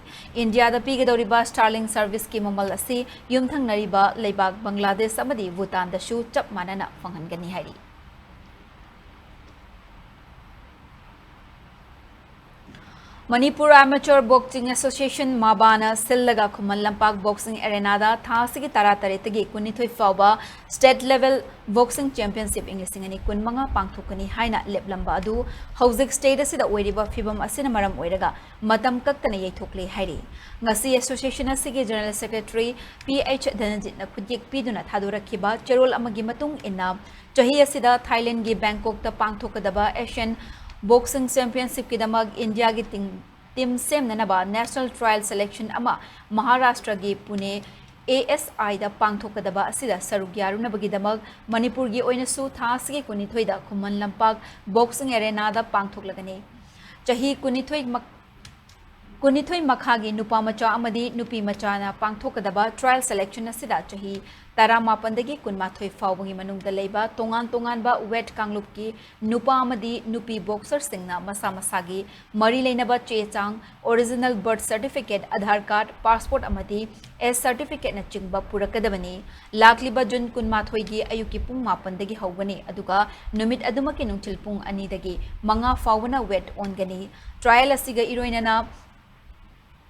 ꯏꯟꯗꯤꯌꯥꯗ ꯄꯤꯒꯗꯧꯔꯤꯕ Starlink serviceꯀꯤ ꯃꯃꯜ ꯑꯁꯤ ꯌꯨꯝꯊꯪꯅꯔꯤꯕ ꯂꯩꯕꯥꯛ ꯕꯪꯒ꯭ꯂꯥꯗꯦꯁ ꯑꯃꯗꯤ ꯚꯨꯇꯥꯟꯗꯁꯨ ꯆꯞ ꯃꯥꯟꯅꯅ ꯐꯪꯍꯟꯒꯅꯤ ꯍꯥꯏꯔꯤ꯫ Manipur Amateur Boxing Association, ꯃꯥꯕꯥꯅ ꯁꯤꯜꯂꯒ ꯈꯨꯃꯟ ꯂꯝꯄꯥꯛ boxing arenaꯗ ꯊꯥ ꯑꯁꯤꯒꯤ ꯇꯔꯥꯇꯔꯦꯠꯇꯒꯤ ꯀꯨꯟꯅꯤꯊꯣꯏ ꯐꯥꯎꯕ state level boxing championship ꯏꯪ ꯂꯤꯁꯤꯡ ꯑꯅꯤ ꯀꯨꯟꯃꯉꯥ ꯄꯥꯡꯊꯣꯛꯀꯅꯤ ꯍꯥꯏꯅ ꯂꯦꯞꯂꯝꯕ ꯑꯗꯨ ꯍꯧꯖꯤꯛ state ꯑꯁꯤꯗ ꯑꯣꯏꯔꯤꯕ ꯐꯤꯕꯝ ꯑꯁꯤꯅ ꯃꯔꯝ ꯑꯣꯏꯔꯒ ꯃꯇꯝ ꯀꯛꯇꯅ ꯌꯩꯊꯣꯛꯂꯦ ꯍꯥꯏꯔꯤ꯫ ꯉꯁꯤ association ꯑꯁꯤꯒꯤ general secretary P H ꯙꯅꯖꯤꯠꯅ ꯈꯨꯠꯌꯦꯛ ꯄꯤꯗꯨꯅ ꯊꯥꯗꯣꯔꯛꯈꯤꯕ ꯆꯦꯔꯣꯜ ꯑꯃꯒꯤ ꯃꯇꯨꯡ ꯏꯟꯅ, ꯆꯍꯤ ꯑꯁꯤꯗ ꯊꯥꯏꯂꯦꯟꯒꯤ ꯕꯦꯡꯀꯣꯛꯇ ꯄꯥꯡꯊꯣꯛꯀꯗꯕ Asian Boxing Championshipꯀꯤꯗꯃꯛ ꯏꯟꯗꯤꯌꯥꯒꯤ ꯇꯤꯡ-, team ꯁꯦꯝꯅꯅꯕ national trial selection ꯑꯃ ꯃꯍꯥꯔꯥꯁꯇ꯭ꯔꯒꯤ ꯄꯨꯅꯦ A S Iꯗ ꯄꯥꯡꯊꯣꯛꯀꯗꯕ ꯑꯁꯤꯗ ꯁꯔꯨꯛ ꯌꯥꯔꯨꯅꯕꯒꯤꯗꯃꯛ ꯃꯅꯤꯄꯨꯔꯒꯤ ꯑꯣꯏꯅꯁꯨ ꯊꯥ ꯑꯁꯤꯒꯤ ꯀꯨꯟꯅꯤꯊꯣꯏꯗ ꯈꯨꯃꯟ ꯂꯝꯄꯥꯛ boxing arenaꯗ ꯄꯥꯡꯊꯣꯛꯂꯒꯅꯤ꯫ ꯆꯍꯤ ꯀꯨꯟꯅꯤꯊꯣꯏ ꯃꯛ-, ꯀꯨꯟꯅꯤꯊꯣꯏ ꯃꯈꯥꯒꯤ ꯅꯨꯄꯥ ꯃꯆꯥ ꯑꯃꯗꯤ ꯅꯨꯄꯤ ꯃꯆꯥꯅ ꯄꯥꯡꯊꯣꯛꯀꯗꯕ trial selection ꯑꯁꯤꯗ ꯆꯍꯤ ꯇꯔꯥꯃꯥꯄꯟꯗꯒꯤ ꯀꯨꯟꯃꯥꯊꯣꯏ ꯐꯥꯎꯕꯒꯤ ꯃꯅꯨꯡꯗ ꯂꯩꯕ ꯇꯣꯉꯥꯟ ꯇꯣꯉꯥꯟꯕ weight ꯀꯥꯡꯂꯨꯞꯀꯤ ꯅꯨꯄꯥ ꯑꯃꯗꯤ ꯅꯨꯄꯤ boxerꯁꯤꯡꯅ ꯃꯁꯥ ꯃꯁꯥꯒꯤ ꯃꯔꯤ ꯂꯩꯅꯕ ꯆꯦ ꯆꯥꯡ, original birth certificate, Aadhaar card, passport ꯑꯃꯗꯤ age certificateꯅꯆꯤꯡꯕ ꯄꯨꯔꯛꯀꯗꯕꯅꯤ꯫ ꯂꯥꯛꯂꯤꯕ ꯖꯨꯟ ꯀꯨꯟꯃꯥꯊꯣꯏꯒꯤ ꯑꯌꯨꯛꯀꯤ ꯄꯨꯡ ꯃꯥꯄꯟꯗꯒꯤ ꯍꯧꯒꯅꯤ, ꯑꯗꯨꯒ ꯅꯨꯃꯤꯠ ꯑꯗꯨꯃꯛꯀꯤ ꯅꯨꯡꯊꯤꯜ ꯄꯨꯡ ꯑꯅꯤꯗꯒꯤ ꯃꯉꯥ ꯐꯥꯎꯕꯅ weight ꯑꯣꯟꯒꯅꯤ꯫ Trial ꯑꯁꯤꯒ ꯏꯔꯣꯏꯅꯅ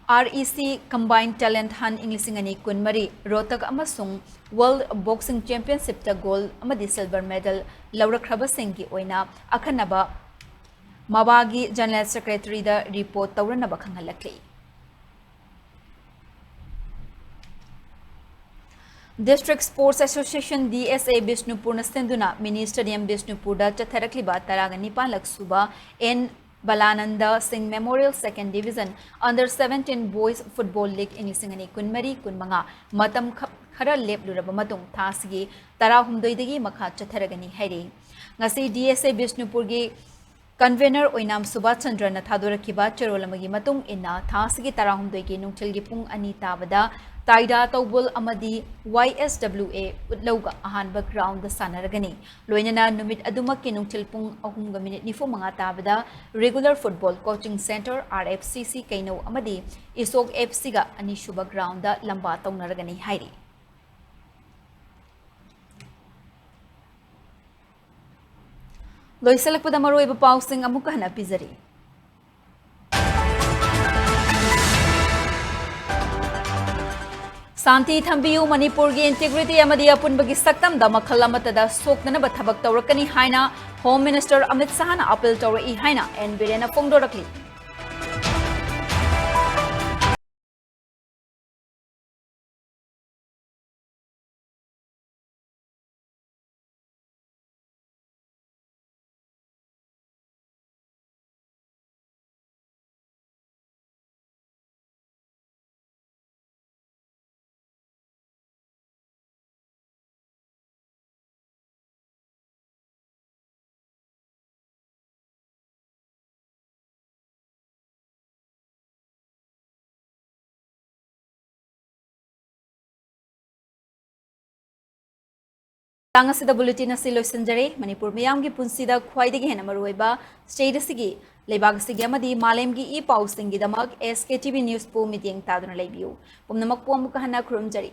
R E C Combined Talent Hunt ꯏꯪ ꯂꯤꯁꯤꯡ ꯑꯅꯤ ꯀꯨꯟꯃꯔꯤ, ꯔꯣꯍꯇꯛ ꯑꯃꯁꯨꯡ World Boxing Championshipꯇ gold ꯑꯃꯗꯤ silver medal ꯂꯧꯔꯛꯈ꯭ꯔꯕꯁꯤꯡꯒꯤ ꯑꯣꯏꯅ ꯑꯈꯟꯅꯕ ꯃꯕꯥꯒꯤ general secretaryꯗ report ꯇꯧꯔꯅꯕ ꯈꯪꯍꯜꯂꯛꯂꯤ꯫ District Sports Association, D S A, ꯕꯤꯁꯅꯨꯄꯨꯔꯅ ꯁꯤꯟꯗꯨꯅ mini stadium ꯕꯤꯁꯅꯨꯄꯨꯔꯗ ꯆꯠꯊꯔꯛꯂꯤꯕ ꯇꯔꯥꯒ ꯅꯤꯄꯥꯟꯂꯛ ꯁꯨꯕ N ꯕꯂꯥꯅꯟꯗ ꯁꯤꯡ Memorial Second Division Under Seventeen Boys Football League ꯏꯪ ꯂꯤꯁꯤꯡ ꯑꯅꯤ ꯀꯨꯟꯃꯔꯤ ꯀꯨꯟꯃꯉꯥ ꯃꯇꯝ ꯈ-, ꯈꯔ ꯂꯦꯞꯂꯨꯔꯕ ꯃꯇꯨꯡ ꯊꯥ ꯑꯁꯤꯒꯤ ꯇꯔꯥꯍꯨꯝꯗꯣꯏꯗꯒꯤ ꯃꯈꯥ ꯆꯠꯊꯔꯒꯅꯤ ꯍꯥꯏꯔꯤ꯫ ꯉꯁꯤ D S A ꯕꯤꯁꯅꯨꯄꯨꯔꯒꯤ convener ꯑꯣꯏꯅꯥꯝ ꯁꯨꯕꯥꯁ ꯆꯟꯗ꯭ꯔꯅ ꯊꯥꯗꯣꯔꯛꯈꯤꯕ ꯆꯦꯔꯣꯜ ꯑꯃꯒꯤ ꯃꯇꯨꯡ ꯏꯟꯅ, ꯊꯥ ꯑꯁꯤꯒꯤ ꯇꯔꯥꯍꯨꯝꯗꯣꯏꯒꯤ ꯅꯨꯡꯊꯤꯜꯒꯤ ꯄꯨꯡ ꯑꯅꯤ ꯇꯥꯕꯗ ꯇꯥꯏꯗꯥ ꯇꯧꯕꯜ ꯑꯃꯗꯤ Y S W A ꯎꯠꯂꯧꯒ ꯑꯍꯥꯟꯕ ground ꯗ ꯁꯥꯟꯅꯔꯒꯅꯤ꯫ ꯂꯣꯏꯅꯅ ꯅꯨꯃꯤꯠ ꯑꯗꯨꯃꯛꯀꯤ ꯅꯨꯡꯊꯤꯜ ꯄꯨꯡ ꯑꯍꯨꯝꯒ ꯃꯤꯅꯤꯠ ꯅꯤꯐꯨ ꯃꯉꯥ ꯇꯥꯕꯗ Regular Football Coaching Centre, R F C C, ꯀꯩꯅꯧ ꯑꯃꯗꯤ ꯏꯁꯣꯛ F C ꯒ ꯑꯅꯤꯁꯨꯕ ground ꯗ ꯂꯝꯕꯥ ꯇꯧꯅꯔꯒꯅꯤ ꯍꯥꯏꯔꯤ꯫ ꯂꯣꯏꯁꯤꯜꯂꯛꯄꯗ ꯃꯔꯨꯑꯣꯏꯕ ꯄꯥꯎꯁꯤꯡ ꯑꯃꯨꯛꯀ ꯍꯟꯅ ꯄꯤꯖꯔꯤ꯫ ꯁꯥꯟꯇꯤ ꯊꯝꯕꯤꯌꯨ, ꯃꯅꯤꯄꯨꯔꯒꯤ integrity ꯑꯃꯗꯤ ꯑꯄꯨꯟꯕꯒꯤ ꯁꯛꯇꯝꯗ ꯃꯈꯜ ꯑꯃꯠꯇꯗ ꯁꯣꯛꯅꯅꯕ ꯊꯕꯛ ꯇꯧꯔꯛꯀꯅꯤ ꯍꯥꯏꯅ Home Minister ꯑꯃꯤꯠ ꯁꯍꯥꯅ appeal ꯇꯧꯔꯛꯏ ꯍꯥꯏꯅ ꯑꯦꯟ ꯕꯤꯔꯦꯟꯅ ꯐꯣꯡꯗꯣꯔꯛꯂꯤ꯫ ꯇꯥꯡ ꯑꯁꯤꯗ bulletin ꯑꯁꯤ ꯂꯣꯏꯁꯤꯟꯖꯔꯦ꯫ ꯃꯅꯤꯄꯨꯔ ꯃꯤꯌꯥꯝꯒꯤ ꯄꯨꯟꯁꯤꯗ ꯈ꯭ꯋꯥꯏꯗꯒꯤ ꯍꯦꯟꯅ ꯃꯔꯨꯑꯣꯏꯕ state ꯑꯁꯤꯒꯤ, ꯂꯩꯕꯥꯛ ꯑꯁꯤꯒꯤ ꯑꯃꯗꯤ ꯃꯥꯂꯦꯝꯒꯤ E ꯄꯥꯎꯁꯤꯡꯒꯤꯗꯃꯛ S K T V News ꯄꯨ ꯃꯤꯠꯌꯦꯡ ꯇꯥꯗꯨꯅ ꯂꯩꯕꯤꯌꯨ꯫ ꯄꯨꯝꯅꯃꯛꯄꯨ ꯑꯃꯨꯛꯀ ꯍꯟꯅ ꯈꯨꯔꯨꯝꯖꯔꯤ꯫